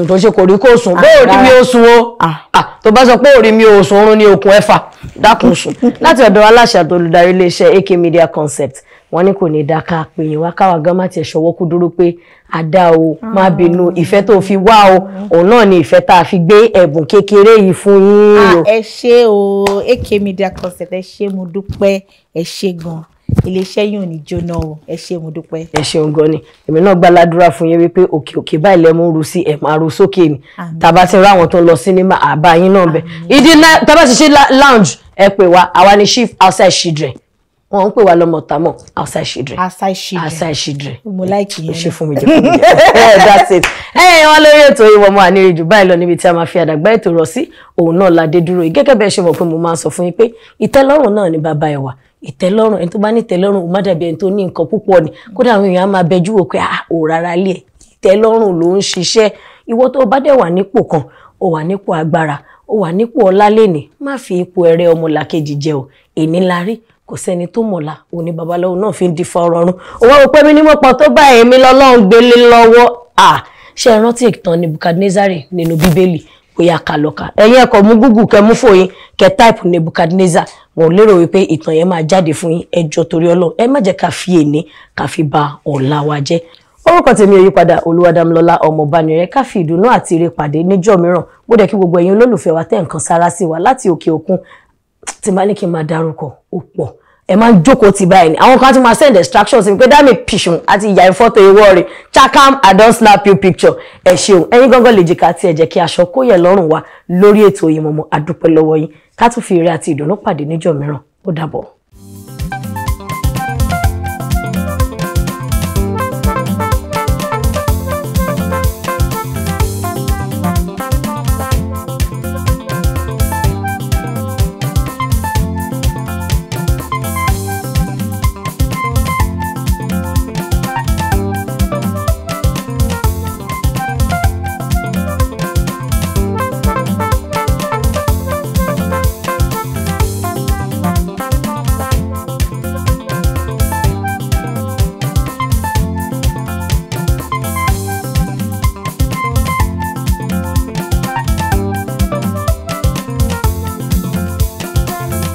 Tó ṣe kò rí kò sùn bó orí mi ò sùn o. Tó bá sọ pé orí mi ò sùn, oorun ní okùn ẹ̀fà, dákun sùn. Láti ọ̀dọ̀ aláṣẹ àti olùdarí iléeṣẹ́ AK Media Concept, wọ́n ní kò ní dá ká pè yín wá káwa gan má tiẹ̀ ṣọwọ́ kú dúró pé àdá o, má bínú, ìfẹ́ tó fi wá o, òun náà ni ìfẹ́ tá a fi gbé ẹ̀bùn kékeré yìí fún yín o. Ẹ ṣé o, AK Media Concept, ẹ ṣé, mo dúpẹ́, ẹ ṣé gan, iléeṣẹ́ yìí ò ní jóná o, ẹ ṣé, mo dúpẹ́. Ẹ ṣeun gan ni, èmi náà gbàládùra fún yín wípé òkè òkè báyìí lẹ́mú ru sí, ẹ̀ máa ru sókè ni. Tàbá ti rá àwọn tó ń lọ sinimá, àbá yín náà bẹ̀ ìdí tàbá ti ṣe lounge, ẹ pè wá, àwa ni chief outside children, wọn ń pè wá lọmọ tàmọ outside children. Outside children. Outside children. Mo like yẹn. Ṣe fún mi jẹ, fún mi jẹ. That's it. Ẹ wọn lórí ètò Oyinmomo ànírìjù báyìí lọ, níbi tí a máa fi àdàgbà ètò rọ̀ sí, òun náà la dé dúró yìí. Gẹ́gẹ́ bẹ́ẹ̀ ṣe mọ̀ pé mo máa ń sọ fún yín pé ìtẹ́lọ́rùn náà ni bàbá ẹwà. Ìtẹ́lọ́rùn, ẹni tó bá ní ìtẹ́lọ́rùn, ó má dàbí ẹni tó ní nǹkan púpọ̀ ni. Kódà àwọn èèyàn á máa bẹjú wò pé ò rárá lé ẹ̀. Ìtẹ́lọ́rùn ló ń ṣiṣẹ́. Ìwọ tó bá dẹ̀ wà nípò kan, ó wà nípò agbára, ó wà nípò ọlá lénìí, má fi ipò ẹrẹ ọmọlàkejì jẹ o. Èní la rí, kò sẹ́ni tó mọ̀la, òní babaláwo náà fi ń dífá ọ̀rọ̀ ọ̀run. Òun wá wò pé mi ní mọ̀pọ̀ tó bá èmi lọ́lọ́run gbélé lọ́wọ́. Ṣé ẹ rántí ìtàn Nebukadnezari nínú Bíbélì? Bóyá ká lọ kà. Ẹ̀yin ẹ̀kọ́ mú Google, kẹ́ mú fòyín, kẹ́ táìpù Nebukadnezar, wọn ò lérò wípé ìtàn yẹn máa jáde fún yín. Ẹ jọ̀ọ́, torí Ọlọ́run, ẹ má jẹ́ ká fi èní ká fi ba ọ̀la wa jẹ́. Orúkọ tèmi ò yípadà, Olúwadámilọ́lá Ọmọbánirẹ́. Ká fi ìdùnnú àti ire pàdé níjọ́ mìíràn. Bó dẹ̀ kí gbogbo ẹ̀yin olólùfẹ́ wa tẹ́ nǹkan sára sí wa láti òkè òkun, tí bá ní kí n máa dárúkọ ó pọ̀, ẹ máa ń jókòó ti báyìí ni. Àwọn kan ti máa send extraction sí mi pé dá mi pìṣùn àti ìyá ìfọ́tò ìwọ́ rẹ̀, chakam, I don snap you picture. Ẹ ṣeun, ẹ̀yin gángan lè jìkà tí ẹ jẹ́ kí aṣọ kó yẹ lọ́rùn wa lórí ètò Oyinmomo. Àdúpẹ́ lọ́wọ́ yín, ká tún fi ire àti ìdùnnú pàdé níjọ́ mìíràn. Ó dàbọ̀.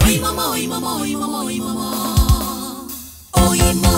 Oyinmomo, Oyinmomo, Oyinmomo, Oyinmomo. Oyinmomo.